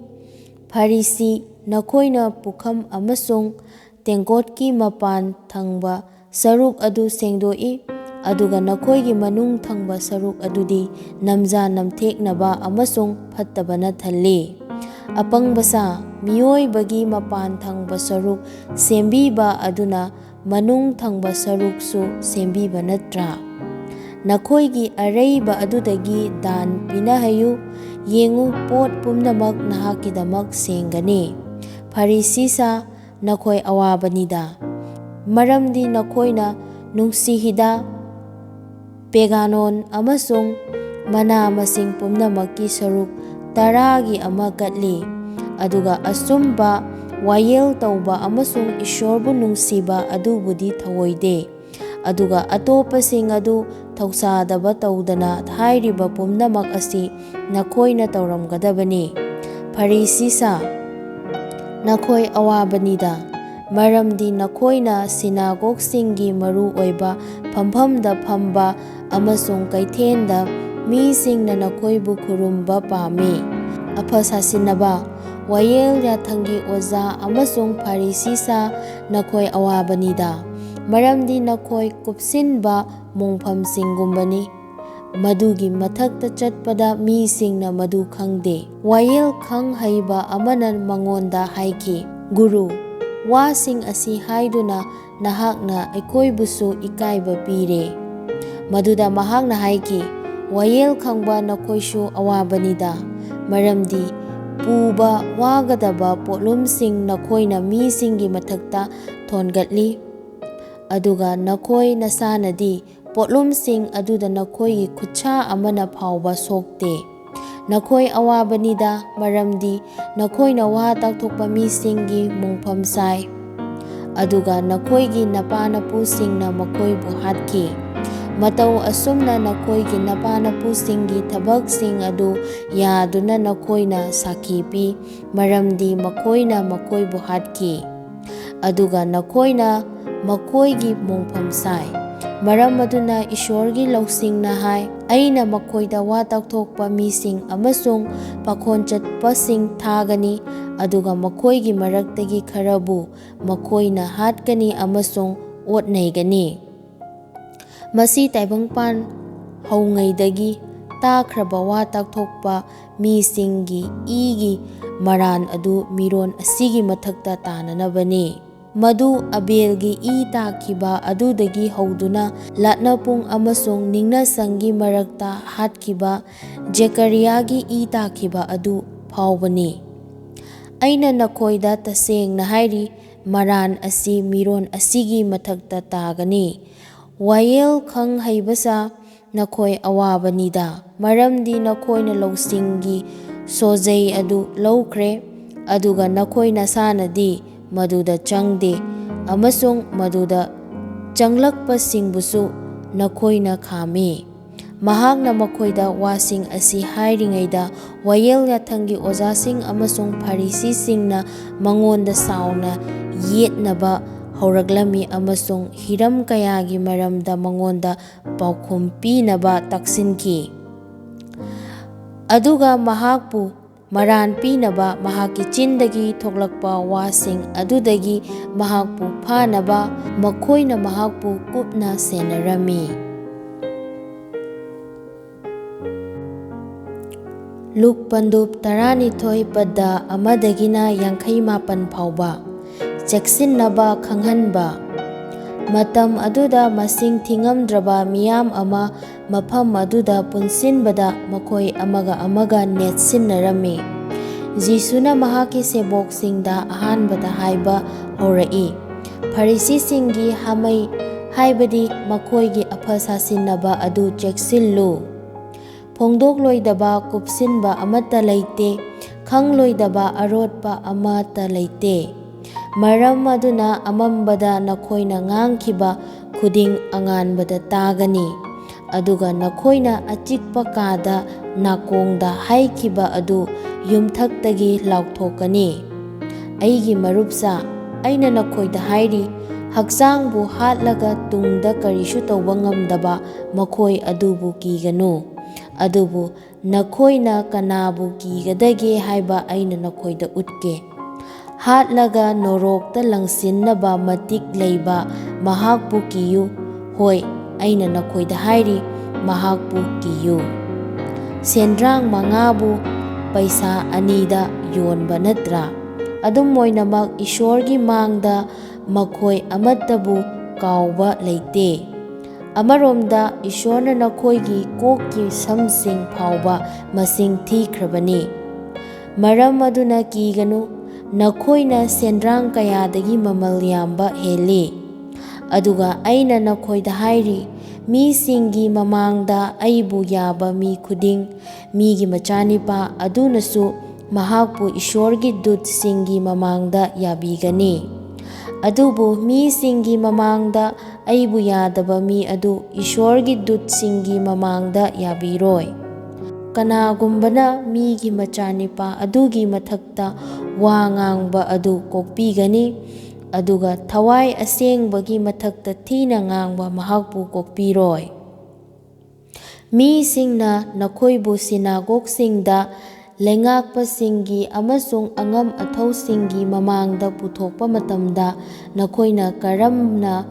ꯐꯥꯔꯤꯁꯤ, ꯅꯈꯣꯏꯅ ꯄꯨꯈꯝ ꯑꯃꯁꯨꯡ ꯇꯦꯡꯀꯣꯠꯀꯤ ꯃꯄꯥꯟ ꯊꯪꯕ ꯁꯔꯨꯛ ꯑꯗꯨ ꯁꯦꯡꯗꯣꯛꯏ, ꯑꯗꯨꯒ ꯅꯈꯣꯏꯒꯤ ꯃꯅꯨꯡ ꯊꯪꯕ ꯁꯔꯨꯛ ꯑꯗꯨꯗꯤ ꯅꯝꯖꯥ ꯅꯝꯊꯦꯛꯅꯕ ꯑꯃꯁꯨꯡ ꯐꯠꯇꯕꯅ ꯊꯜꯂꯤ꯫ ꯑꯄꯪꯕ ꯁꯥ, ꯃꯤꯑꯣꯏꯕꯒꯤ ꯃꯄꯥꯟ ꯊꯪꯕ ꯁꯔꯨꯛ ꯁꯦꯝꯕꯤꯕ ꯑꯗꯨꯅ ꯃꯅꯨꯡ ꯊꯪꯕ ꯁꯔꯨꯛꯁꯨ ꯁꯦꯝꯕꯤꯕ ꯅꯠꯇ꯭ꯔꯥ? ꯅꯈꯣꯏꯒꯤ ꯑꯔꯩꯕ ꯑꯗꯨꯗꯒꯤ ꯗꯥꯟ ꯄꯤꯅꯍꯩꯌꯨ꯫ ꯌꯦꯡꯉꯨ, ꯄꯣꯠ ꯄꯨꯝꯅꯃꯛ ꯅꯍꯥꯛꯀꯤꯗꯃꯛ ꯁꯦꯡꯒꯅꯤ꯫ ꯐꯥꯔꯤꯁꯤ ꯁꯥ, ꯅꯈꯣꯏ ꯑꯋꯥꯕꯅꯤꯗ, ꯃꯔꯝꯗꯤ ꯅꯈꯣꯏꯅ ꯅꯨꯡꯁꯤ ꯍꯤꯗꯥꯛ, ꯄꯦꯒꯥꯅꯣꯟ ꯑꯃꯁꯨꯡ ꯃꯅꯥ ꯃꯁꯤꯡ ꯄꯨꯝꯅꯃꯛꯀꯤ ꯁꯔꯨꯛ ꯇꯔꯥꯒꯤ ꯑꯃ ꯀꯠꯂꯤ, ꯑꯗꯨꯒ ꯑꯆꯨꯝꯕ, ꯋꯥꯌꯦꯜ ꯇꯧꯕ ꯑꯃꯁꯨꯡ ꯏꯁꯣꯔꯕꯨ ꯅꯨꯡꯁꯤꯕ ꯑꯗꯨꯕꯨꯗꯤ ꯊꯧꯑꯣꯏꯗꯦ꯫ ꯑꯗꯨꯒ ꯑꯇꯣꯞꯄꯁꯤꯡ ꯑꯗꯨ ꯊꯧꯁꯥꯗꯕ ꯇꯧꯗꯅ ꯍꯥꯏꯔꯤꯕ ꯄꯨꯝꯅꯃꯛ ꯑꯁꯤ ꯅꯈꯣꯏꯅ ꯇꯧꯔꯝꯒꯗꯕꯅꯤ꯫ ꯐꯔꯤꯁꯤꯁꯥ, ꯅꯈꯣꯏ ꯑꯋꯥꯕꯅꯤꯗ, ꯃꯔꯝꯗꯤ ꯅꯈꯣꯏꯅ ꯁꯤꯅꯥꯒꯣꯒꯁꯤꯡꯒꯤ ꯃꯔꯨ ꯑꯣꯏꯕ ꯐꯝꯐꯝꯗ ꯐꯝꯕ ꯑꯃꯁꯨꯡ ꯀꯩꯊꯦꯜꯗ ꯃꯤꯁꯤꯡꯅ ꯅꯈꯣꯏꯕꯨ ꯈꯨꯔꯨꯝꯕ ꯄꯥꯝꯃꯤ꯫ ꯑꯐ ꯁꯥꯁꯤꯟꯅꯕ, ꯋꯥꯌꯦꯜ ꯌꯥꯊꯪꯒꯤ ꯑꯣꯖꯥ ꯑꯃꯁꯨꯡ ꯐꯔꯤꯁꯤꯁꯥ, ꯅꯈꯣꯏ ꯑꯋꯥꯕꯅꯤꯗ, ꯃꯔꯝꯗꯤ ꯅꯈꯣꯏ ꯀꯨꯞꯁꯤꯟꯕ ꯃꯣꯡꯐꯝꯁꯤꯡꯒꯨꯝꯕꯅꯤ꯫ ꯃꯗꯨꯒꯤ ꯃꯊꯛꯇ ꯆꯠꯄꯗ ꯃꯤꯁꯤꯡꯅ ꯃꯗꯨ ꯈꯪꯗꯦ꯫ ꯋꯥꯌꯦꯜ ꯈꯪ ꯍꯩꯕ ꯑꯃꯅ ꯃꯉꯣꯟꯗ ꯍꯥꯏꯈꯤ, "ꯒꯨꯔꯨ, ꯋꯥꯁꯤꯡ ꯑꯁꯤ ꯍꯥꯏꯗꯨꯅ ꯅꯍꯥꯛꯅ ꯑꯩꯈꯣꯏꯕꯨꯁꯨ ꯏꯀꯥꯏꯕ ꯄꯤꯔꯦ꯫" ꯃꯗꯨꯗ ꯃꯍꯥꯛꯅ ꯍꯥꯏꯈꯤ, "ꯋꯥꯌꯦꯜ ꯈꯪꯕ ꯅꯈꯣꯏꯁꯨ ꯑꯋꯥꯕꯅꯤꯗ, ꯃꯔꯝꯗꯤ ꯄꯨꯕ ꯋꯥꯒꯗꯕ ꯄꯣꯠꯂꯨꯝꯁꯤꯡ ꯅꯈꯣꯏꯅ ꯃꯤꯁꯤꯡꯒꯤ ꯃꯊꯛꯇ ꯊꯣꯟꯒꯠꯂꯤ, ꯑꯗꯨꯒ ꯅꯈꯣꯏ ꯅꯁꯥꯅꯗꯤ ꯄꯣꯠꯂꯨꯝꯁꯤꯡ ꯑꯗꯨꯗ ꯅꯈꯣꯏꯒꯤ ꯈꯨꯠꯁꯥ ꯑꯃꯅ ꯐꯥꯎꯕ ꯁꯣꯛꯇꯦ꯫ ꯅꯈꯣꯏ ꯑꯋꯥꯕꯅꯤꯗ, ꯃꯔꯝꯗꯤ ꯅꯈꯣꯏꯅ ꯋꯥ ꯇꯥꯛꯊꯣꯛꯄ ꯃꯤꯁꯤꯡꯒꯤ ꯃꯣꯡꯐꯝ ꯁꯥꯏ, ꯑꯗꯨꯒ ꯅꯈꯣꯏꯒꯤ ꯅꯄꯥ ꯅꯄꯨꯁꯤꯡꯅ ꯃꯈꯣꯏꯕꯨ ꯍꯥꯠꯈꯤ꯫ ꯃꯇꯧ ꯑꯁꯨꯝꯅ ꯅꯈꯣꯏꯒꯤ ꯅꯄꯥ ꯅꯄꯨꯁꯤꯡꯒꯤ ꯊꯕꯛꯁꯤꯡ ꯑꯗꯨ ꯌꯥꯗꯨꯅ ꯅꯈꯣꯏꯅ ꯁꯥꯈꯤ ꯄꯤ, ꯃꯔꯝꯗꯤ ꯃꯈꯣꯏꯅ ꯃꯈꯣꯏꯕꯨ ꯍꯥꯠꯈꯤ꯫ ꯑꯗꯨꯒ ꯅꯈꯣꯏꯅ ꯃꯈꯣꯏꯒꯤ ꯃꯣꯡꯐꯝ ꯁꯥꯏ꯫ ꯃꯔꯝ ꯑꯗꯨꯅ ꯏꯁꯣꯔꯒꯤ ꯂꯧꯁꯤꯡꯅ ꯍꯥꯏ, 'ꯑꯩꯅ ꯃꯈꯣꯏꯗ ꯋꯥ ꯇꯥꯛꯊꯣꯛꯄ ꯃꯤꯁꯤꯡ ꯑꯃꯁꯨꯡ ꯄꯥꯈꯣꯟ ꯆꯠꯄꯁꯤꯡ ꯊꯥꯒꯅꯤ, ꯑꯗꯨꯒ ꯃꯈꯣꯏꯒꯤ ꯃꯔꯛꯇꯒꯤ ꯈꯔꯕꯨ ꯃꯈꯣꯏꯅ ꯍꯥꯠꯀꯅꯤ ꯑꯃꯁꯨꯡ ꯑꯣꯠ ꯅꯩꯒꯅꯤ.'" ꯃꯁꯤ ꯇꯥꯏꯕꯪꯄꯥꯟ ꯍꯧꯉꯩꯗꯒꯤ ꯇꯥꯈ꯭ꯔꯕ ꯋꯥ ꯇꯥꯛꯊꯣꯛꯄ ꯃꯤꯁꯤꯡꯒꯤ ꯏꯒꯤ ꯃꯔꯥꯟ ꯑꯗꯨ ꯃꯤꯔꯣꯟ ꯑꯁꯤꯒꯤ ꯃꯊꯛꯇ ꯇꯥꯅꯅꯕꯅꯤ꯫ ꯃꯗꯨ ꯑꯕꯦꯜꯒꯤ ꯏ ꯇꯥꯈꯤꯕ ꯑꯗꯨꯗꯒꯤ ꯍꯧꯗꯨꯅ ꯂꯥꯠꯅꯄꯨꯡ ꯑꯃꯁꯨꯡ ꯅꯤꯡꯅꯁꯪꯒꯤ ꯃꯔꯛꯇ ꯍꯥꯠꯈꯤꯕ ꯖꯦꯀꯔꯤꯌꯥꯒꯤ ꯏ ꯇꯥꯈꯤꯕ ꯑꯗꯨ ꯐꯥꯎꯕꯅꯤ꯫ ꯑꯩꯅ ꯅꯈꯣꯏꯗ ꯇꯁꯦꯡꯅ ꯍꯥꯏꯔꯤ, ꯃꯔꯥꯟ ꯑꯁꯤ ꯃꯤꯔꯣꯟ ꯑꯁꯤꯒꯤ ꯃꯊꯛꯇ ꯇꯥꯒꯅꯤ꯫ ꯋꯥꯌꯦꯜ ꯈꯪ ꯍꯩꯕꯁꯥ, ꯅꯈꯣꯏ ꯑꯋꯥꯕꯅꯤꯗ, ꯃꯔꯝꯗꯤ ꯅꯈꯣꯏꯅ ꯂꯧꯁꯤꯡꯒꯤ ꯁꯣꯖꯩ ꯑꯗꯨ ꯂꯧꯈ꯭ꯔꯦ, ꯑꯗꯨꯒ ꯅꯈꯣꯏ ꯅꯁꯥꯅꯗꯤ ꯃꯗꯨꯗ ꯆꯪꯗꯦ, ꯑꯃꯁꯨꯡ ꯃꯗꯨꯗ ꯆꯪꯂꯛꯄꯁꯤꯡꯕꯨꯁꯨ ꯅꯈꯣꯏꯅ ꯈꯥꯝꯃꯤ꯫ ꯃꯍꯥꯛꯅ ꯃꯈꯣꯏꯗ ꯋꯥꯁꯤꯡ ꯑꯁꯤ ꯍꯥꯏꯔꯤꯉꯩꯗ, ꯋꯥꯌꯦꯜ ꯌꯥꯊꯪꯒꯤ ꯑꯣꯖꯥꯁꯤꯡ ꯑꯃꯁꯨꯡ ꯐꯔꯤꯁꯤꯁꯤꯡꯅ ꯃꯉꯣꯟꯗ ꯁꯥꯎꯅ ꯌꯦꯠꯅꯕ ꯍꯧꯔꯛꯂꯝꯃꯤ ꯑꯃꯁꯨꯡ ꯍꯤꯔꯝ ꯀꯌꯥꯒꯤ ꯃꯔꯝꯗ ꯃꯉꯣꯟꯗ ꯄꯥꯎꯈꯨꯝ ꯄꯤꯅꯕ ꯇꯛꯁꯤꯟꯈꯤ꯫ ꯑꯗꯨꯒ ꯃꯍꯥꯛꯄꯨ ꯃꯔꯥꯟ ꯄꯤꯅꯕ, ꯃꯍꯥꯛꯀꯤ ꯆꯤꯟꯗꯒꯤ ꯊꯣꯛꯂꯛꯄ ꯋꯥꯁꯤꯡ ꯑꯗꯨꯗꯒꯤ ꯃꯍꯥꯛꯄꯨ ꯐꯥꯅꯕ ꯃꯈꯣꯏꯅ ꯃꯍꯥꯛꯄꯨ ꯀꯨꯞꯅ ꯁꯦꯟꯅꯔꯝꯃꯤ꯫ ꯂꯨꯛ ꯄꯟꯗꯨꯞ ꯇꯔꯥꯅꯤꯊꯣꯏ, ꯄꯗ ꯑꯃꯗꯒꯤꯅ ꯌꯥꯡꯈꯩ ꯃꯥꯄꯟ ꯐꯥꯎꯕ꯫ ꯆꯦꯛꯁꯤꯟꯅꯕ ꯈꯪꯍꯟꯕ꯫ ꯃꯇꯝ ꯑꯗꯨꯗ ꯃꯁꯤꯡ ꯊꯤꯉꯝꯗ꯭ꯔꯕ ꯃꯤꯌꯥꯝ ꯑꯃ ꯃꯐꯝ ꯑꯗꯨꯗ ꯄꯨꯟꯁꯤꯟꯕꯗ, ꯃꯈꯣꯏ ꯑꯃꯒ ꯑꯃꯒ ꯅꯦꯠꯁꯤꯟꯅꯔꯝꯃꯤ꯫ ꯖꯤꯁꯨꯅ ꯃꯍꯥꯛꯀꯤ ꯁꯦꯕꯣꯛꯁꯤꯡꯗ ꯑꯍꯥꯟꯕꯗ ꯍꯥꯏꯕ ꯍꯧꯔꯛꯏ, "ꯐꯔꯤꯁꯤꯁꯤꯡꯒꯤ ꯍꯥꯃꯩ, ꯍꯥꯏꯕꯗꯤ ꯃꯈꯣꯏꯒꯤ ꯑꯐ ꯁꯥꯁꯤꯟꯅꯕ ꯑꯗꯨ ꯆꯦꯛꯁꯤꯜꯂꯨ꯫ ꯐꯣꯡꯗꯣꯛꯂꯣꯏꯗꯕ ꯀꯨꯞꯁꯤꯟꯕ ꯑꯃꯠꯇ ꯂꯩꯇꯦ, ꯈꯪꯂꯣꯏꯗꯕ ꯑꯔꯣꯠꯄ ꯑꯃꯠꯇ ꯂꯩꯇꯦ꯫ ꯃꯔꯝ ꯑꯗꯨꯅ ꯑꯃꯝꯕꯗ ꯅꯈꯣꯏꯅ ꯉꯥꯡꯈꯤꯕ ꯈꯨꯗꯤꯡ ꯑꯉꯥꯟꯕꯗ ꯇꯥꯒꯅꯤ, ꯑꯗꯨꯒ ꯅꯈꯣꯏꯅ ꯑꯆꯤꯛꯄ ꯀꯥꯗ ꯅꯥꯀꯣꯡꯗ ꯍꯥꯏꯈꯤꯕ ꯑꯗꯨ ꯌꯨꯝꯊꯛꯇꯒꯤ ꯂꯥꯎꯊꯣꯛꯀꯅꯤ꯫ ꯑꯩꯒꯤ ꯃꯔꯨꯞꯁꯥ, ꯑꯩꯅ ꯅꯈꯣꯏꯗ ꯍꯥꯏꯔꯤ, ꯍꯛꯆꯥꯡꯕꯨ ꯍꯥꯠꯂꯒ ꯇꯨꯡꯗ ꯀꯔꯤꯁꯨ ꯇꯧꯕ ꯉꯝꯗꯕ ꯃꯈꯣꯏ ꯑꯗꯨꯕꯨ ꯀꯤꯒꯅꯨ꯫ ꯑꯗꯨꯕꯨ ꯅꯈꯣꯏꯅ ꯀꯅꯥꯕꯨ ꯀꯤꯒꯗꯒꯦ ꯍꯥꯏꯕ ꯑꯩꯅ ꯅꯈꯣꯏꯗ ꯎꯠꯀꯦ꯫ ꯍꯥꯠꯂꯒ ꯅꯣꯔꯣꯛꯇ ꯂꯪꯁꯤꯟꯅꯕ ꯃꯇꯤꯛ ꯂꯩꯕ ꯃꯍꯥꯛꯄꯨ ꯀꯤꯌꯨ꯫ ꯍꯣꯏ, ꯑꯩꯅ ꯅꯈꯣꯏꯗ ꯍꯥꯏꯔꯤ, ꯃꯍꯥꯛꯄꯨ ꯀꯤꯌꯨ꯫ ꯁꯦꯟꯗ꯭ꯔꯥꯡ ꯃꯉꯥꯕꯨ ꯄꯩꯁꯥ ꯑꯅꯤꯗ ꯌꯣꯟꯕ ꯅꯠꯇ꯭ꯔꯥ? ꯑꯗꯨꯝ ꯑꯣꯏꯅꯃꯛ, ꯏꯁꯣꯔꯒꯤ ꯃꯥꯡꯗ ꯃꯈꯣꯏ ꯑꯃꯠꯇꯕꯨ ꯀꯥꯎꯕ ꯂꯩꯇꯦ꯫ ꯑꯃꯔꯣꯝꯗ, ꯏꯁꯣꯔꯅ ꯅꯈꯣꯏꯒꯤ ꯀꯣꯛꯀꯤ ꯁꯝꯁꯤꯡ ꯐꯥꯎꯕ ꯃꯁꯤꯡ ꯊꯤꯈ꯭ꯔꯕꯅꯤ꯫ ꯃꯔꯝ ꯑꯗꯨꯅ ꯀꯤꯒꯅꯨ, ꯅꯈꯣꯏꯅ ꯁꯦꯟꯗ꯭ꯔꯥꯡ ꯀꯌꯥꯗꯒꯤ ꯃꯃꯜ ꯌꯥꯝꯕ ꯍꯦꯜꯂꯤ꯫ ꯑꯗꯨꯒ ꯑꯩꯅ ꯅꯈꯣꯏꯗ ꯍꯥꯏꯔꯤ, ꯃꯤꯁꯤꯡꯒꯤ ꯃꯃꯥꯡꯗ ꯑꯩꯕꯨ ꯌꯥꯕ ꯃꯤ ꯈꯨꯗꯤꯡ, ꯃꯤꯒꯤ ꯃꯆꯥꯅꯤꯄꯥ ꯑꯗꯨꯅꯁꯨ ꯃꯍꯥꯛꯄꯨ ꯏꯁꯣꯔꯒꯤ ꯗꯨꯠꯁꯤꯡꯒꯤ ꯃꯃꯥꯡꯗ ꯌꯥꯕꯤꯒꯅꯤ꯫ ꯑꯗꯨꯕꯨ ꯃꯤꯁꯤꯡꯒꯤ ꯃꯃꯥꯡꯗ ꯑꯩꯕꯨ ꯌꯥꯗꯕ ꯃꯤ ꯑꯗꯨ ꯏꯁ꯭ꯋꯔꯒꯤ ꯗꯨꯠꯁꯤꯡꯒꯤ ꯃꯃꯥꯡꯗ ꯌꯥꯕꯤꯔꯣꯏ꯫ ꯀꯅꯥꯒꯨꯝꯕꯅ ꯃꯤꯒꯤ ꯃꯆꯥꯅꯤꯄꯥ ꯑꯗꯨꯒꯤ ꯃꯊꯛꯇ ꯋꯥ ꯉꯥꯡꯕ ꯑꯗꯨ ꯀꯣꯛꯄꯤꯒꯅꯤ, ꯑꯗꯨꯒ ꯊꯋꯥꯏ ꯑꯁꯦꯡꯕꯒꯤ ꯃꯊꯛꯇ ꯊꯤꯅ ꯉꯥꯡꯕ ꯃꯍꯥꯛꯄꯨ ꯀꯣꯛꯄꯤꯔꯣꯏ꯫ ꯃꯤꯁꯤꯡꯅ ꯅꯈꯣꯏꯕꯨ ꯁꯤꯅꯥꯒꯣꯒꯁꯤꯡꯗ, ꯂꯩꯉꯥꯛꯄꯁꯤꯡꯒꯤ ꯑꯃꯁꯨꯡ ꯑꯉꯝ ꯑꯊꯧꯁꯤꯡꯒꯤ ꯃꯃꯥꯡꯗ ꯄꯨꯊꯣꯛꯄ ꯃꯇꯝꯗ, ꯅꯈꯣꯏꯅ ꯀꯔꯝꯅ,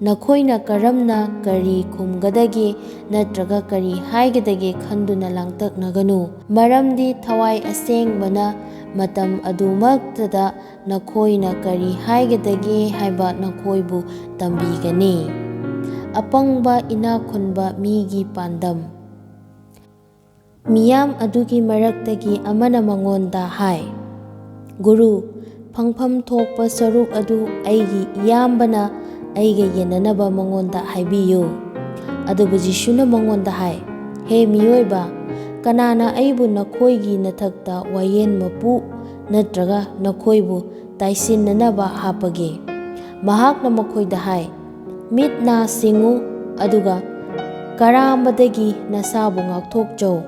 ꯅꯈꯣꯏꯅ ꯀꯔꯝꯅ ꯀꯔꯤ ꯈꯨꯝꯒꯗꯒꯦ ꯅꯠꯇ꯭ꯔꯒ ꯀꯔꯤ ꯍꯥꯏꯒꯗꯒꯦ ꯈꯟꯗꯨꯅ ꯂꯥꯡꯇꯛꯅꯒꯅꯨ, ꯃꯔꯝꯗꯤ ꯊꯋꯥꯏ ꯑꯁꯦꯡꯕꯅ ꯃꯇꯝ ꯑꯗꯨꯃꯛꯇꯗ ꯅꯈꯣꯏꯅ ꯀꯔꯤ ꯍꯥꯏꯒꯗꯒꯦ ꯍꯥꯏꯕ ꯅꯈꯣꯏꯕꯨ ꯇꯝꯕꯤꯒꯅꯤ꯫ ꯑꯄꯪꯕ ꯏꯅꯥꯛ ꯈꯨꯟꯕ ꯃꯤꯒꯤ ꯄꯥꯟꯗꯝ꯫ ꯃꯤꯌꯥꯝ ꯑꯗꯨꯒꯤ ꯃꯔꯛꯇꯒꯤ ꯑꯃꯅ ꯃꯉꯣꯟꯗ ꯍꯥꯏ, "ꯒꯨꯔꯨ, ꯐꯪꯐꯝ ꯊꯣꯛꯄ ꯁꯔꯨꯛ ꯑꯗꯨ ꯑꯩꯒꯤ ꯏꯌꯥꯝꯕꯅ ꯑꯩꯒ ꯌꯦꯟꯅꯅꯕ ꯃꯉꯣꯟꯗ ꯍꯥꯏꯕꯤꯌꯨ꯫" ꯑꯗꯨꯕꯨ ꯖꯤꯁꯨꯅ ꯃꯉꯣꯟꯗ ꯍꯥꯏ, "ꯍꯦ ꯃꯤꯑꯣꯏꯕ, ꯀꯅꯥꯅ ꯑꯩꯕꯨ ꯅꯈꯣꯏꯒꯤ ꯅꯊꯛꯇ ꯋꯥꯌꯦꯟ ꯃꯄꯨ ꯅꯠꯇ꯭ꯔꯒ ꯅꯈꯣꯏꯕꯨ ꯇꯥꯏꯁꯤꯟꯅꯅꯕ ꯍꯥꯞꯄꯒꯦ?" ꯃꯍꯥꯛꯅ ꯃꯈꯣꯏꯗ ꯍꯥꯏ, "ꯃꯤꯠ ꯅꯥ ꯁꯤꯡꯉꯨ, ꯑꯗꯨꯒ ꯀꯔꯥꯝꯕꯗꯒꯤ ꯅꯁꯥꯕꯨ ꯉꯥꯛꯊꯣꯛꯆꯧ,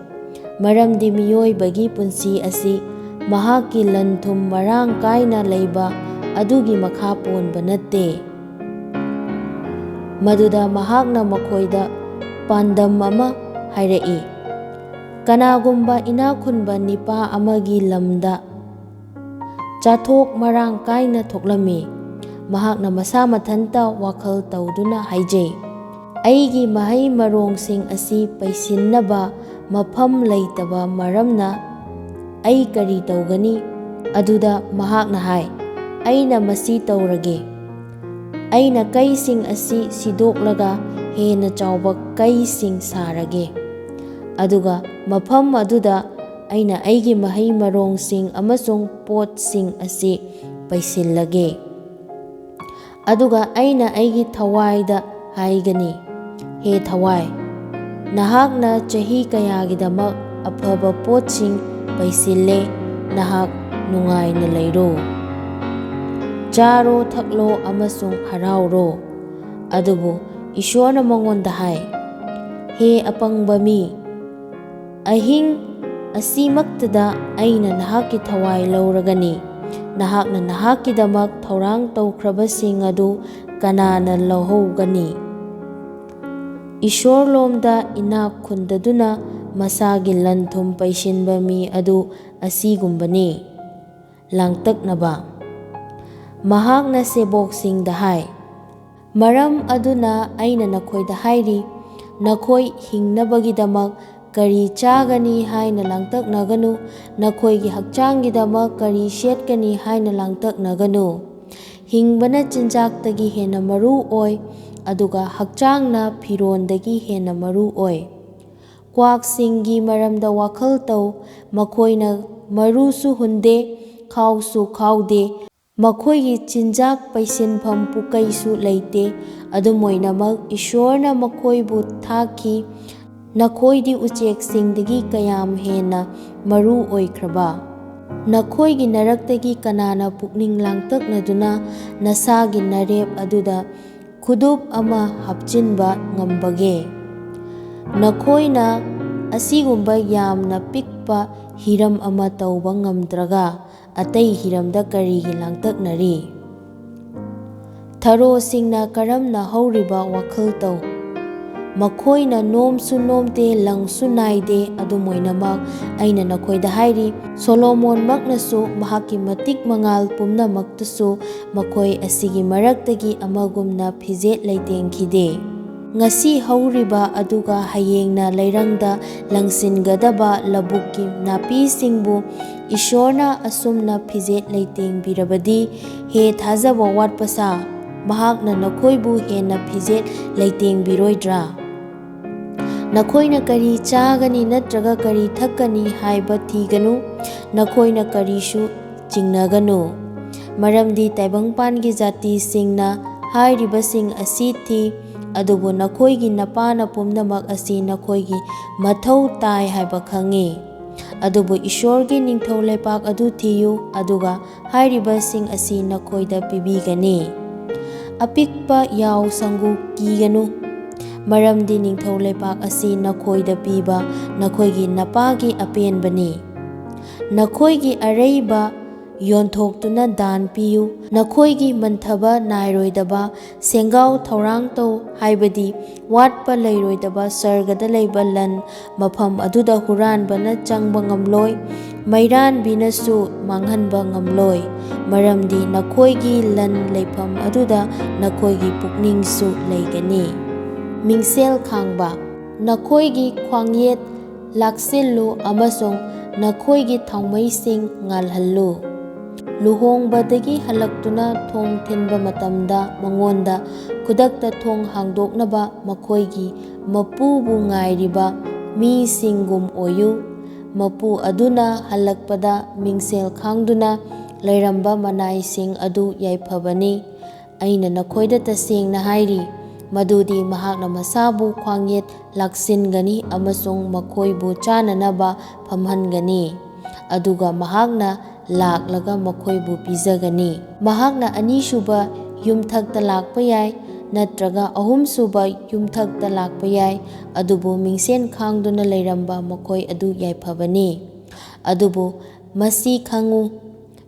ꯃꯔꯝꯗꯤ ꯃꯤꯑꯣꯏꯕꯒꯤ ꯄꯨꯟꯁꯤ ꯑꯁꯤ ꯃꯍꯥꯛꯀꯤ ꯂꯟ ꯊꯨꯝ ꯃꯔꯥꯡ ꯀꯥꯏꯅ ꯂꯩꯕ ꯑꯗꯨꯒꯤ ꯃꯈꯥ ꯄꯣꯟꯕ ꯅꯠꯇꯦ꯫" ꯃꯗꯨꯗ ꯃꯍꯥꯛꯅ ꯃꯈꯣꯏꯗ ꯄꯥꯟꯗꯝ ꯑꯃ ꯍꯥꯏꯔꯛꯏ꯫ ꯀꯅꯥꯒꯨꯝꯕ ꯏꯅꯥꯛ ꯈꯨꯟꯕ ꯅꯤꯄꯥ ꯑꯃꯒꯤ ꯂꯝꯗ ꯆꯥꯊꯣꯛ ꯃꯔꯥꯡ ꯀꯥꯏꯅ ꯊꯣꯛꯂꯝꯃꯤ꯫ ꯃꯍꯥꯛꯅ ꯃꯁꯥ ꯃꯊꯟꯇ ꯋꯥꯈꯜ ꯇꯧꯗꯨꯅ ꯍꯥꯏꯖꯩ, "ꯑꯩꯒꯤ ꯃꯍꯩ ꯃꯔꯣꯡꯁꯤꯡ ꯑꯁꯤ ꯄꯩꯁꯤꯟꯅꯕ ꯃꯐꯝ ꯂꯩꯇꯕ ꯃꯔꯝꯅ ꯑꯩ ꯀꯔꯤ ꯇꯧꯒꯅꯤ?" ꯑꯗꯨꯗ ꯃꯍꯥꯛꯅ ꯍꯥꯏ, "ꯑꯩꯅ ꯃꯁꯤ ꯇꯧꯔꯒꯦ꯫ ꯑꯩꯅ ꯀꯩꯁꯤꯡ ꯑꯁꯤ ꯁꯤꯗꯣꯛꯂꯒ ꯍꯦꯟꯅ ꯆꯥꯎꯕ ꯀꯩꯁꯤꯡ ꯁꯥꯔꯒꯦ꯫ ꯑꯗꯨꯒ ꯃꯐꯝ ꯑꯗꯨꯗ ꯑꯩꯅ ꯑꯩꯒꯤ ꯃꯍꯩ ꯃꯔꯣꯡꯁꯤꯡ ꯑꯃꯁꯨꯡ ꯄꯣꯠꯁꯤꯡ ꯑꯁꯤ ꯄꯩꯁꯤꯜꯂꯒꯦ꯫ ꯑꯗꯨꯒ ꯑꯩꯅ ꯑꯩꯒꯤ ꯊꯋꯥꯏꯗ ꯍꯥꯏꯒꯅꯤ, 'ꯍꯦ ꯊꯋꯥꯏ, ꯅꯍꯥꯛꯅ ꯆꯍꯤ ꯀꯌꯥꯒꯤꯗꯃꯛ ꯑꯐꯕ ꯄꯣꯠꯁꯤꯡ ꯄꯩꯁꯤꯜꯂꯦ, ꯅꯍꯥꯛ ꯅꯨꯡꯉꯥꯏꯅ ꯂꯩꯔꯣ꯫ ꯆꯥꯔꯣ, ꯊꯛꯂꯣ ꯑꯃꯁꯨꯡ ꯍꯔꯥꯎꯔꯣ꯫ ꯑꯗꯨꯕꯨ ꯏꯁꯣꯔꯅ ꯃꯉꯣꯟꯗ ꯍꯥꯏ, "ꯍꯦ ꯑꯄꯪꯕ ꯃꯤ, ꯑꯍꯤꯡ ꯑꯁꯤꯃꯛꯇꯗ ꯑꯩꯅ ꯅꯍꯥꯛꯀꯤ ꯊꯋꯥꯏ ꯂꯧꯔꯒꯅꯤ꯫ ꯅꯍꯥꯛꯅ ꯅꯍꯥꯛꯀꯤꯗꯃꯛ ꯊꯧꯔꯥꯡ ꯇꯧꯈ꯭ꯔꯕꯁꯤꯡ ꯑꯗꯨ ꯀꯅꯥꯅ ꯂꯧꯍꯧꯒꯅꯤ?" ꯏꯁꯣꯔꯂꯣꯝꯗ ꯏꯅꯥꯛ ꯈꯨꯟꯗꯗꯨꯅ ꯃꯁꯥꯒꯤ ꯂꯟ ꯊꯨꯝ ꯄꯩꯁꯤꯟꯕ ꯃꯤ ꯑꯗꯨ ꯑꯁꯤꯒꯨꯝꯕꯅꯤ꯫ ꯂꯥꯡꯇꯛꯅꯕ꯫ ꯃꯍꯥꯛꯅ ꯁꯦꯕꯣꯛꯁꯤꯡꯗ ꯍꯥꯏ, "ꯃꯔꯝ ꯑꯗꯨꯅ ꯑꯩꯅ ꯅꯈꯣꯏꯗ ꯍꯥꯏꯔꯤ, ꯅꯈꯣꯏ ꯍꯤꯡꯅꯕꯒꯤꯗꯃꯛ ꯀꯔꯤ ꯆꯥꯒꯅꯤ ꯍꯥꯏꯅ ꯂꯥꯡꯇꯛꯅꯒꯅꯨ, ꯅꯈꯣꯏꯒꯤ ꯍꯛꯆꯥꯡꯒꯤꯗꯃꯛ ꯀꯔꯤ ꯁꯦꯠꯀꯅꯤ ꯍꯥꯏꯅ ꯂꯥꯡꯇꯛꯅꯒꯅꯨ꯫ ꯍꯤꯡꯕꯅ ꯆꯤꯟꯖꯥꯛꯇꯒꯤ ꯍꯦꯟꯅ ꯃꯔꯨ ꯑꯣꯏ, ꯑꯗꯨꯒ ꯍꯛꯆꯥꯡꯅ ꯐꯤꯔꯣꯟꯗꯒꯤ ꯍꯦꯟꯅ ꯃꯔꯨ ꯑꯣꯏ꯫ ꯀ꯭ꯋꯥꯛꯁꯤꯡꯒꯤ ꯃꯔꯝꯗ ꯋꯥꯈꯜ ꯇꯧ, ꯃꯈꯣꯏꯅ ꯃꯔꯨꯁꯨ ꯍꯨꯟꯗꯦ, ꯈꯥꯎꯁꯨ ꯈꯥꯎꯗꯦ, ꯃꯈꯣꯏꯒꯤ ꯆꯤꯟꯖꯥꯛ ꯄꯩꯁꯤꯟꯐꯝ ꯄꯨꯀꯩꯁꯨ ꯂꯩꯇꯦ, ꯑꯗꯨꯝ ꯑꯣꯏꯅꯃꯛ ꯏꯁꯣꯔꯅ ꯃꯈꯣꯏꯕꯨ ꯊꯥꯛꯈꯤ꯫ ꯅꯈꯣꯏꯗꯤ ꯎꯆꯦꯛꯁꯤꯡꯗꯒꯤ ꯀꯌꯥꯝ ꯍꯦꯟꯅ ꯃꯔꯨ ꯑꯣꯏꯈ꯭ꯔꯕ? ꯅꯈꯣꯏꯒꯤ ꯅꯔꯛꯇꯒꯤ ꯀꯅꯥꯅ ꯄꯨꯛꯅꯤꯡ ꯂꯥꯡꯇꯛꯅꯗꯨꯅ ꯅꯁꯥꯒꯤ ꯅꯔꯦꯞ ꯑꯗꯨꯗ ꯈꯨꯗꯨꯞ ꯑꯃ ꯍꯥꯞꯆꯤꯟꯕ ꯉꯝꯕꯒꯦ? ꯅꯈꯣꯏꯅ ꯑꯁꯤꯒꯨꯝꯕ ꯌꯥꯝꯅ ꯄꯤꯛꯄ ꯍꯤꯔꯝ ꯑꯃ ꯇꯧꯕ ꯉꯝꯗ꯭ꯔꯒ, ꯑꯇꯩ ꯍꯤꯔꯝꯗ ꯀꯔꯤꯒꯤ ꯂꯥꯡꯇꯛꯅꯔꯤ? ꯊꯔꯣꯁꯤꯡꯅ ꯀꯔꯝꯅ ꯍꯧꯔꯤꯕ ꯋꯥꯈꯜ ꯇꯧ? ꯃꯈꯣꯏꯅ ꯅꯣꯝꯁꯨ ꯅꯣꯝꯗꯦ, ꯂꯪꯁꯨ ꯅꯥꯏꯗꯦ꯫ ꯑꯗꯨꯝ ꯑꯣꯏꯅꯃꯛ, ꯑꯩꯅ ꯅꯈꯣꯏꯗ ꯍꯥꯏꯔꯤ, ꯁꯣꯂꯣꯃꯣꯟꯃꯛꯅꯁꯨ ꯃꯍꯥꯛꯀꯤ ꯃꯇꯤꯛ ꯃꯉꯥꯜ ꯄꯨꯝꯅꯃꯛꯇꯁꯨ ꯃꯈꯣꯏ ꯑꯁꯤꯒꯤ ꯃꯔꯛꯇꯒꯤ ꯑꯃꯒꯨꯝꯅ ꯐꯤꯖꯦꯠ ꯂꯩꯇꯦꯡꯈꯤꯗꯦ꯫ ꯉꯁꯤ ꯍꯧꯔꯤꯕ ꯑꯗꯨꯒ ꯍꯌꯦꯡꯅ ꯂꯩꯔꯪꯗ ꯂꯪꯁꯤꯟꯒꯗꯕ ꯂꯧꯕꯨꯛꯀꯤ ꯅꯥꯄꯤꯁꯤꯡꯕꯨ ꯏꯁꯣꯔꯅ ꯑꯁꯨꯝꯅ ꯐꯤꯖꯦꯠ ꯂꯩꯇꯦꯡꯕꯤꯔꯕꯗꯤ, ꯍꯦ ꯊꯥꯖꯕ ꯋꯥꯠꯄ ꯁꯥ, ꯃꯍꯥꯛꯅ ꯅꯈꯣꯏꯕꯨ ꯍꯦꯟꯅ ꯐꯤꯖꯦꯠ ꯂꯩꯇꯦꯡꯕꯤꯔꯣꯏꯗ꯭ꯔꯥ? ꯅꯈꯣꯏꯅ ꯀꯔꯤ ꯆꯥꯒꯅꯤ ꯅꯠꯇ꯭ꯔꯒ ꯀꯔꯤ ꯊꯛꯀꯅꯤ ꯍꯥꯏꯕ ꯊꯤꯒꯅꯨ, ꯅꯈꯣꯏꯅ ꯀꯔꯤꯁꯨ ꯆꯤꯡꯅꯒꯅꯨ꯫ ꯃꯔꯝꯗꯤ ꯇꯥꯏꯕꯪꯄꯥꯟꯒꯤ ꯖꯥꯇꯤꯁꯤꯡꯅ ꯍꯥꯏꯔꯤꯕꯁꯤꯡ ꯑꯁꯤ ꯊꯤ, ꯑꯗꯨꯕꯨ ꯅꯈꯣꯏꯒꯤ ꯅꯄꯥꯅ ꯄꯨꯝꯅꯃꯛ ꯑꯁꯤ ꯅꯈꯣꯏꯒꯤ ꯃꯊꯧ ꯇꯥꯏ ꯍꯥꯏꯕ ꯈꯪꯏ꯫ ꯑꯗꯨꯕꯨ ꯏꯁꯣꯔꯒꯤ ꯅꯤꯡꯊꯧ ꯂꯩꯄꯥꯛ ꯑꯗꯨ ꯊꯤꯌꯨ, ꯑꯗꯨꯒ ꯍꯥꯏꯔꯤꯕꯁꯤꯡ ꯑꯁꯤ ꯅꯈꯣꯏꯗ ꯄꯤꯕꯤꯒꯅꯤ꯫ ꯑꯄꯤꯛꯄ ꯌꯥꯎ ꯁꯪꯒꯨ ꯀꯤꯒꯅꯨ, ꯃꯔꯝꯗꯤ ꯅꯤꯡꯊꯧ ꯂꯩꯕꯥꯛ ꯑꯁꯤ ꯅꯈꯣꯏꯗ ꯄꯤꯕ ꯅꯈꯣꯏꯒꯤ ꯅꯄꯥꯒꯤ ꯑꯄꯦꯟꯕꯅꯤ꯫ ꯅꯈꯣꯏꯒꯤ ꯑꯔꯩꯕ ꯌꯣꯟꯊꯣꯛꯇꯨꯅ ꯗꯥꯟ ꯄꯤꯌꯨ꯫ ꯅꯈꯣꯏꯒꯤ ꯃꯟꯊꯕ ꯅꯥꯏꯔꯣꯏꯗꯕ ꯁꯦꯡꯒꯥꯎ ꯊꯧꯔꯥꯡ ꯇꯧ, ꯍꯥꯏꯕꯗꯤ ꯋꯥꯠꯄ ꯂꯩꯔꯣꯏꯗꯕ ꯁꯔꯒꯗ ꯂꯩꯕ ꯂꯟ ꯃꯐꯝ ꯑꯗꯨꯗ ꯍꯨꯔꯥꯟꯕꯅ ꯆꯪꯕ ꯉꯝꯂꯣꯏ, ꯃꯩꯔꯥꯟꯕꯤꯅꯁꯨ ꯃꯥꯡꯍꯟꯕ ꯉꯝꯂꯣꯏ, ꯃꯔꯝꯗꯤ ꯅꯈꯣꯏꯒꯤ ꯂꯟ ꯂꯩꯐꯝ ꯑꯗꯨꯗ ꯅꯈꯣꯏꯒꯤ ꯄꯨꯛꯅꯤꯡꯁꯨ ꯂꯩꯒꯅꯤ꯫ ꯃꯤꯡꯁꯦꯜ ꯈꯥꯡꯕ, ꯅꯈꯣꯏꯒꯤ ꯈ꯭ꯋꯥꯡꯌꯦꯠ ꯂꯥꯛꯁꯤꯜꯂꯨ ꯑꯃꯁꯨꯡ ꯅꯈꯣꯏꯒꯤ ꯊꯥꯎꯃꯩꯁꯤꯡ ꯉꯥꯜꯍꯜꯂꯨ꯫ ꯂꯨꯍꯣꯡꯕꯗꯒꯤ ꯍꯜꯂꯛꯇꯨꯅ ꯊꯣꯡ ꯊꯤꯟꯕ ꯃꯇꯝꯗ ꯃꯉꯣꯟꯗ ꯈꯨꯗꯛꯇ ꯊꯣꯡ ꯍꯥꯡꯗꯣꯛꯅꯕ ꯃꯈꯣꯏꯒꯤ ꯃꯄꯨꯕꯨ ꯉꯥꯏꯔꯤꯕ ꯃꯤꯁꯤꯡꯒꯨꯝ ꯑꯣꯏꯌꯨ꯫ ꯃꯄꯨ ꯑꯗꯨꯅ ꯍꯜꯂꯛꯄꯗ ꯃꯤꯡꯁꯦꯜ ꯈꯥꯡꯗꯨꯅ ꯂꯩꯔꯝꯕ ꯃꯅꯥꯏꯁꯤꯡ ꯑꯗꯨ ꯌꯥꯏꯐꯕꯅꯤ꯫ ꯑꯩꯅ ꯅꯈꯣꯏꯗ ꯇꯁꯦꯡꯅ ꯍꯥꯏꯔꯤ, ꯃꯗꯨꯗꯤ ꯃꯍꯥꯛꯅ ꯃꯁꯥꯕꯨ ꯈ꯭ꯋꯥꯡꯌꯦꯠ ꯂꯥꯛꯁꯤꯟꯒꯅꯤ ꯑꯃꯁꯨꯡ ꯃꯈꯣꯏꯕꯨ ꯆꯥꯅꯅꯕ ꯐꯝꯍꯟꯒꯅꯤ, ꯑꯗꯨꯒ ꯃꯍꯥꯛꯅ ꯂꯥꯛꯂꯒ ꯃꯈꯣꯏꯕꯨ ꯄꯤꯖꯒꯅꯤ꯫ ꯃꯍꯥꯛꯅ ꯑꯅꯤꯁꯨꯕ ꯌꯨꯝꯊꯛꯇ ꯂꯥꯛꯄ ꯌꯥꯏ, ꯅꯠꯇ꯭ꯔꯒ ꯑꯍꯨꯝꯁꯨꯕ ꯌꯨꯝꯊꯛꯇ ꯂꯥꯛꯄ ꯌꯥꯏ, ꯑꯗꯨꯕꯨ ꯃꯤꯡꯁꯦꯟ ꯈꯥꯡꯗꯨꯅ ꯂꯩꯔꯝꯕ ꯃꯈꯣꯏ ꯑꯗꯨ ꯌꯥꯏꯐꯕꯅꯤ꯫ ꯑꯗꯨꯕꯨ ꯃꯁꯤ ꯈꯪꯉꯨ,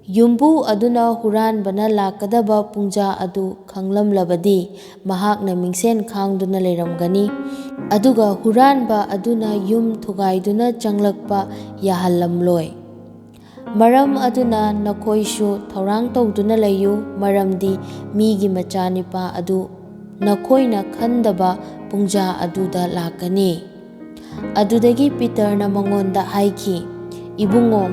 ꯌꯨꯝꯕꯨ ꯑꯗꯨꯅ ꯍꯨꯔꯥꯟꯕꯅ ꯂꯥꯛꯀꯗꯕ ꯄꯨꯡꯖꯥ ꯑꯗꯨ ꯈꯪꯂꯝꯂꯕꯗꯤ, ꯃꯍꯥꯛꯅ ꯃꯤꯡꯁꯦꯟ ꯈꯥꯡꯗꯨꯅ ꯂꯩꯔꯝꯒꯅꯤ, ꯑꯗꯨꯒ ꯍꯨꯔꯥꯟꯕ ꯑꯗꯨꯅ ꯌꯨꯝ ꯊꯨꯒꯥꯏꯗꯨꯅ ꯆꯪꯂꯛꯄ ꯌꯥꯍꯜꯂꯝꯂꯣꯏ꯫ ꯃꯔꯝ ꯑꯗꯨꯅ ꯅꯈꯣꯏꯁꯨ ꯊꯧꯔꯥꯡ ꯇꯧꯗꯨꯅ ꯂꯩꯌꯨ, ꯃꯔꯝꯗꯤ ꯃꯤꯒꯤ ꯃꯆꯥꯅꯤꯄꯥ ꯑꯗꯨ ꯅꯈꯣꯏꯅ ꯈꯟꯗꯕ ꯄꯨꯡꯖꯥ ꯑꯗꯨꯗ ꯂꯥꯛꯀꯅꯤ꯫ ꯑꯗꯨꯗꯒꯤ ꯄꯤꯇꯔꯅ ꯃꯉꯣꯟꯗ ꯍꯥꯏꯈꯤ, "ꯏꯕꯨꯡꯉꯣ,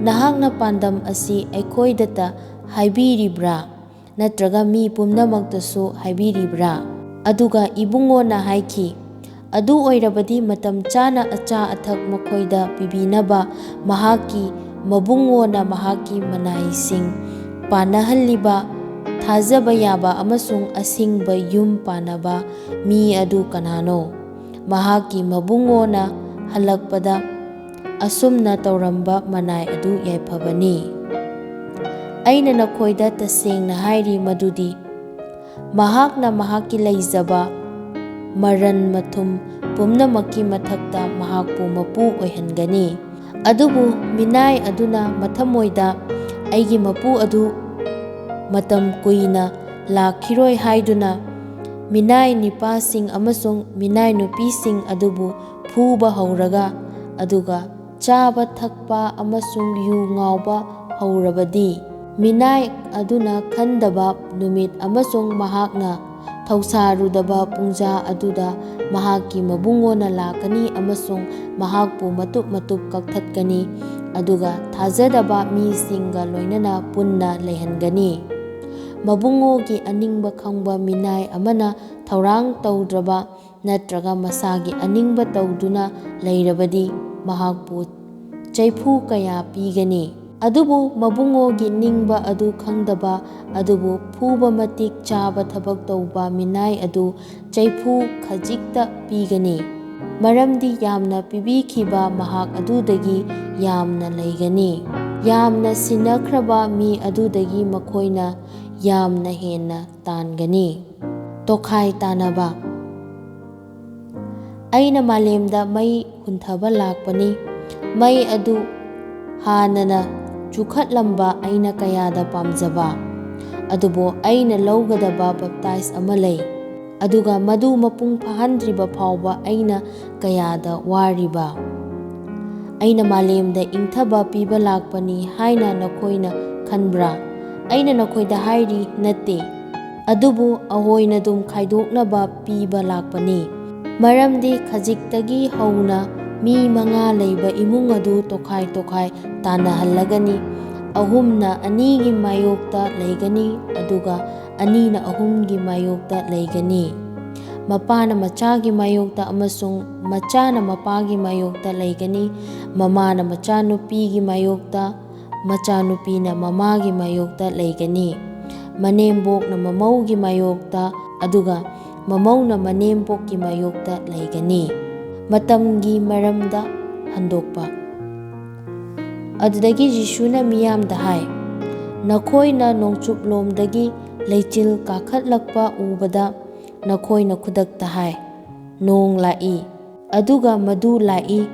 ꯅꯍꯥꯛꯅ ꯄꯥꯟꯗꯝ ꯑꯁꯤ ꯑꯩꯈꯣꯏꯗꯇ ꯍꯥꯏꯕꯤꯔꯤꯕ꯭ꯔꯥ? ꯅꯠꯇ꯭ꯔꯒ ꯃꯤ ꯄꯨꯝꯅꯃꯛꯇꯁꯨ ꯍꯥꯏꯕꯤꯔꯤꯕ꯭ꯔꯥ?" ꯑꯗꯨꯒ ꯏꯕꯨꯡꯉꯣꯅ ꯍꯥꯏꯈꯤ, "ꯑꯗꯨ ꯑꯣꯏꯔꯕꯗꯤ ꯃꯇꯝ ꯆꯥꯅ ꯑꯆꯥ ꯑꯊꯛ ꯃꯈꯣꯏꯗ ꯄꯤꯕꯤꯅꯕ ꯃꯍꯥꯛꯀꯤ ꯃꯕꯨꯡꯉꯣꯅ ꯃꯍꯥꯛꯀꯤ ꯃꯅꯥꯏꯁꯤꯡ ꯄꯥꯟꯅꯍꯜꯂꯤꯕ ꯊꯥꯖꯕ ꯌꯥꯕ ꯑꯃꯁꯨꯡ ꯑꯁꯤꯡꯕ ꯌꯨꯝ ꯄꯥꯟꯅꯕ ꯃꯤ ꯑꯗꯨ ꯀꯅꯥꯅꯣ?" ꯃꯍꯥꯛꯀꯤ ꯃꯕꯨꯡꯉꯣꯅ ꯍꯜꯂꯛꯄꯗ ꯑꯁꯨꯝꯅ ꯇꯧꯔꯝꯕ ꯃꯅꯥꯏ ꯑꯗꯨ ꯌꯥꯏꯐꯕꯅꯤ꯫ ꯑꯩꯅ ꯅꯈꯣꯏꯗ ꯇꯁꯦꯡꯅ ꯍꯥꯏꯔꯤ ꯃꯗꯨꯗꯤ, ꯃꯍꯥꯛꯅ ꯃꯍꯥꯛꯀꯤ ꯂꯩꯖꯕ ꯃꯔꯟ ꯃꯊꯨꯝ ꯄꯨꯝꯅꯃꯛꯀꯤ ꯃꯊꯛꯇ ꯃꯍꯥꯛꯄꯨ ꯃꯄꯨ ꯑꯣꯏꯍꯟꯒꯅꯤ꯫ ꯑꯗꯨꯕꯨ ꯃꯤꯅꯥꯏ ꯑꯗꯨꯅ ꯃꯊꯃꯣꯏꯗ "ꯑꯩꯒꯤ ꯃꯄꯨ ꯑꯗꯨ ꯃꯇꯝ ꯀꯨꯏꯅ ꯂꯥꯛꯈꯤꯔꯣꯏ" ꯍꯥꯏꯗꯨꯅ ꯃꯤꯅꯥꯏ ꯅꯤꯄꯥꯁꯤꯡ ꯑꯃꯁꯨꯡ ꯃꯤꯅꯥꯏ ꯅꯨꯄꯤꯁꯤꯡ ꯑꯗꯨꯕꯨ ꯐꯨꯕ ꯍꯧꯔꯒ, ꯑꯗꯨꯒ ꯆꯥꯕ ꯊꯛꯄ ꯑꯃꯁꯨꯡ ꯌꯨ ꯉꯥꯎꯕ ꯍꯧꯔꯕꯗꯤ, ꯃꯤꯅꯥꯏ ꯑꯗꯨꯅ ꯈꯟꯗꯕ ꯅꯨꯃꯤꯠ ꯑꯃꯁꯨꯡ ꯃꯍꯥꯛꯅ ꯊꯧꯁꯥꯔꯨꯗꯕ ꯄꯨꯡꯖꯥ ꯑꯗꯨꯗ ꯃꯍꯥꯛꯀꯤ ꯃꯕꯨꯡꯉꯣꯅ ꯂꯥꯛꯀꯅꯤ ꯑꯃꯁꯨꯡ ꯃꯍꯥꯛꯄꯨ ꯃꯇꯨꯞ ꯃꯇꯨꯞ ꯀꯛꯊꯠꯀꯅꯤ, ꯑꯗꯨꯒ ꯊꯥꯖꯗꯕ ꯃꯤꯁꯤꯡꯒ ꯂꯣꯏꯅꯅ ꯄꯨꯟꯅ ꯂꯩꯍꯟꯒꯅꯤ꯫ ꯃꯕꯨꯡꯉꯣꯒꯤ ꯑꯅꯤꯡꯕ ꯈꯪꯕ ꯃꯤꯅꯥꯏ ꯑꯃꯅ ꯊꯧꯔꯥꯡ ꯇꯧꯗ꯭ꯔꯕ ꯅꯠꯇ꯭ꯔꯒ ꯃꯁꯥꯒꯤ ꯑꯅꯤꯡꯕ ꯇꯧꯗꯨꯅ ꯂꯩꯔꯕꯗꯤ, ꯃꯍꯥꯛꯄꯨ ꯆꯩꯐꯨ ꯀꯌꯥ ꯄꯤꯒꯅꯤ꯫ ꯑꯗꯨꯕꯨ ꯃꯕꯨꯡꯉꯣꯒꯤ ꯅꯤꯡꯕ ꯑꯗꯨ ꯈꯪꯗꯕ, ꯑꯗꯨꯕꯨ ꯐꯨꯕ ꯃꯇꯤꯛ ꯆꯥꯕ ꯊꯕꯛ ꯇꯧꯕ ꯃꯤꯅꯥꯏ ꯑꯗꯨ ꯆꯩꯐꯨ ꯈꯖꯤꯛꯇ ꯄꯤꯒꯅꯤ, ꯃꯔꯝꯗꯤ ꯌꯥꯝꯅ ꯄꯤꯕꯤꯈꯤꯕ ꯃꯍꯥꯛ ꯑꯗꯨꯗꯒꯤ ꯌꯥꯝꯅ ꯂꯩꯒꯅꯤ꯫ ꯌꯥꯝꯅ ꯁꯤꯟꯅꯈ꯭ꯔꯕ ꯃꯤ ꯑꯗꯨꯗꯒꯤ ꯃꯈꯣꯏꯅ ꯌꯥꯝꯅ ꯍꯦꯟꯅ ꯇꯥꯟꯒꯅꯤ꯫ ꯇꯣꯈꯥꯏ ꯇꯥꯅꯕ꯫ ꯑꯩꯅ ꯃꯥꯂꯦꯝꯗ ꯃꯩ ꯍꯨꯟꯊꯕ ꯂꯥꯛꯄꯅꯤ꯫ ꯃꯩ ꯑꯗꯨ ꯍꯥꯟꯅꯅ ꯆꯨꯈꯠꯂꯝꯕ ꯑꯩꯅ ꯀꯌꯥꯗ ꯄꯥꯝꯖꯕ, ꯑꯗꯨꯕꯨ ꯑꯩꯅ ꯂꯧꯒꯗꯕ ꯕꯞꯇꯥꯏꯖ ꯑꯃ ꯂꯩ, ꯑꯗꯨꯒ ꯃꯗꯨ ꯃꯄꯨꯡ ꯐꯥꯍꯟꯗ꯭ꯔꯤꯕ ꯐꯥꯎꯕ ꯑꯩꯅ ꯀꯌꯥꯗ ꯋꯥꯔꯤꯕ꯫ ꯑꯩꯅ ꯃꯥꯂꯦꯝꯗ ꯏꯪꯊꯕ ꯄꯤꯕ ꯂꯥꯛꯄꯅꯤ ꯍꯥꯏꯅ ꯅꯈꯣꯏꯅ ꯈꯟꯕ꯭ꯔꯥ? ꯑꯩꯅ ꯅꯈꯣꯏꯗ ꯍꯥꯏꯔꯤ, ꯅꯠꯇꯦ, ꯑꯗꯨꯕꯨ ꯑꯍꯣꯏꯅꯗꯨꯝ ꯈꯥꯏꯗꯣꯛꯅꯕ ꯄꯤꯕ ꯂꯥꯛꯄꯅꯤ꯫ ꯃꯔꯝꯗꯤ ꯈꯖꯤꯛꯇꯒꯤ ꯍꯧꯅ ꯃꯤ ꯃꯉꯥ ꯂꯩꯕ ꯏꯃꯨꯡ ꯑꯗꯨ ꯇꯣꯈꯥꯏ ꯇꯣꯈꯥꯏ ꯇꯥꯟꯅꯍꯜꯂꯒꯅꯤ꯫ ꯑꯍꯨꯝꯅ ꯑꯅꯤꯒꯤ ꯃꯥꯌꯣꯛꯇ ꯂꯩꯒꯅꯤ, ꯑꯗꯨꯒ ꯑꯅꯤꯅ ꯑꯍꯨꯝꯒꯤ ꯃꯥꯌꯣꯛꯇ ꯂꯩꯒꯅꯤ꯫ ꯃꯄꯥꯅ ꯃꯆꯥꯒꯤ ꯃꯥꯌꯣꯛꯇ ꯑꯃꯁꯨꯡ ꯃꯆꯥꯅ ꯃꯄꯥꯒꯤ ꯃꯥꯌꯣꯛꯇ ꯂꯩꯒꯅꯤ꯫ ꯃꯃꯥꯅ ꯃꯆꯥꯅꯨꯄꯤꯒꯤ ꯃꯥꯌꯣꯛꯇ, ꯃꯆꯥꯅꯨꯄꯤꯅ ꯃꯃꯥꯒꯤ ꯃꯥꯌꯣꯛꯇ ꯂꯩꯒꯅꯤ꯫ ꯃꯅꯦꯝꯕꯣꯛꯅ ꯃꯃꯧꯒꯤ ꯃꯥꯌꯣꯛꯇ, ꯑꯗꯨꯒ ꯃꯃꯧꯅ ꯃꯅꯦꯝꯕꯣꯛꯀꯤ ꯃꯥꯌꯣꯛꯇ ꯂꯩꯒꯅꯤ꯫ ꯃꯇꯝꯒꯤ ꯃꯔꯝꯗ ꯍꯟꯗꯣꯛꯄ꯫ ꯑꯗꯨꯗꯒꯤ ꯖꯤꯁꯨꯅ ꯃꯤꯌꯥꯝꯗ ꯍꯥꯏ, "ꯅꯈꯣꯏꯅ ꯅꯣꯡꯆꯨꯞꯂꯣꯝꯗꯒꯤ ꯂꯩꯆꯤꯜ ꯀꯥꯈꯠꯂꯛꯄ ꯎꯕꯗ ꯅꯈꯣꯏꯅ ꯈꯨꯗꯛꯇ ꯍꯥꯏ, "ꯅꯣꯡ ꯂꯥꯛꯏ"꯫ ꯑꯗꯨꯒ ꯃꯗꯨ ꯂꯥꯛꯏ꯫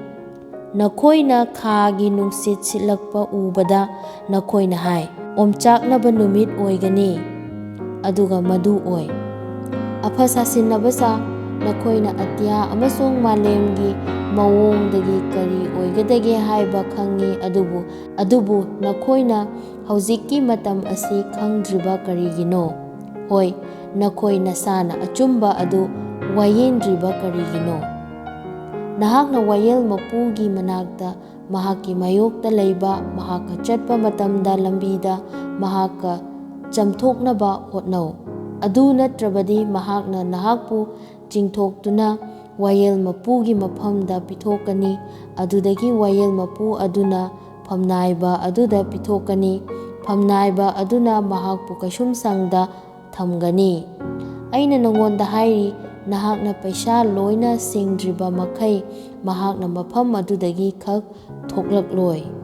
ꯅꯈꯣꯏꯅ ꯈꯥꯒꯤ ꯅꯨꯡꯁꯤꯠ ꯁꯤꯠꯂꯛꯄ ꯎꯕꯗ ꯅꯈꯣꯏꯅ ꯍꯥꯏ, "ꯑꯣꯝꯆꯥꯛꯅꯕ ꯅꯨꯃꯤꯠ ꯑꯣꯏꯒꯅꯤ"꯫ ꯑꯗꯨꯒ ꯃꯗꯨ ꯑꯣꯏ꯫ ꯑꯐ ꯁꯥꯁꯤꯟꯅꯕ ꯁꯥ, ꯅꯈꯣꯏꯅ ꯑꯇꯤꯌꯥ ꯑꯃꯁꯨꯡ ꯃꯥꯂꯦꯝꯒꯤ ꯃꯑꯣꯡꯗꯒꯤ ꯀꯔꯤ ꯑꯣꯏꯒꯗꯒꯦ ꯍꯥꯏꯕ ꯈꯪꯏ, ꯑꯗꯨꯕꯨ, ꯑꯗꯨꯕꯨ ꯅꯈꯣꯏꯅ ꯍꯧꯖꯤꯛꯀꯤ ꯃꯇꯝ ꯑꯁꯤ ꯈꯪꯗ꯭ꯔꯤꯕ ꯀꯔꯤꯒꯤꯅꯣ? ꯍꯣꯏ, ꯅꯈꯣꯏ ꯅꯁꯥꯅ ꯑꯆꯨꯝꯕ ꯑꯗꯨ ꯋꯥꯌꯦꯟꯗ꯭ꯔꯤꯕ ꯀꯔꯤꯒꯤꯅꯣ? ꯅꯍꯥꯛꯅ ꯋꯥꯌꯦꯜ ꯃꯄꯨꯒꯤ ꯃꯅꯥꯛꯇ, ꯃꯍꯥꯛꯀꯤ ꯃꯥꯌꯣꯛꯇ ꯂꯩꯕ, ꯃꯍꯥꯛꯀ ꯆꯠꯄ ꯃꯇꯝꯗ ꯂꯝꯕꯤꯗ ꯃꯍꯥꯛꯀ ꯆꯝꯊꯣꯛꯅꯕ ꯍꯣꯠꯅꯧ꯫ ꯑꯗꯨ ꯅꯠꯇ꯭ꯔꯕꯗꯤ ꯃꯍꯥꯛꯅ ꯅꯍꯥꯛꯄꯨ ꯆꯤꯡꯊꯣꯛꯇꯨꯅ ꯋꯥꯌꯦꯜ ꯃꯄꯨꯒꯤ ꯃꯐꯝꯗ ꯄꯤꯊꯣꯛꯀꯅꯤ꯫ ꯑꯗꯨꯗꯒꯤ ꯋꯥꯌꯦꯜ ꯃꯄꯨ ꯑꯗꯨꯅ ꯐꯝꯅꯥꯏꯕ ꯑꯗꯨꯗ ꯄꯤꯊꯣꯛꯀꯅꯤ꯫ ꯐꯝꯅꯥꯏꯕ ꯑꯗꯨꯅ ꯃꯍꯥꯛꯄꯨ ꯀꯩꯁꯨꯝꯁꯪꯗ ꯊꯝꯒꯅꯤ꯫ ꯑꯩꯅ ꯅꯉꯣꯟꯗ ꯍꯥꯏꯔꯤ, ꯅꯍꯥꯛꯅ ꯄꯩꯁꯥ ꯂꯣꯏꯅ ꯁꯤꯡꯗ꯭ꯔꯤꯕ ꯃꯈꯩ, ꯃꯍꯥꯛꯅ ꯃꯐꯝ ꯑꯗꯨꯗꯒꯤ ꯈꯛ ꯊꯣꯛꯂꯛꯂꯣꯏ꯫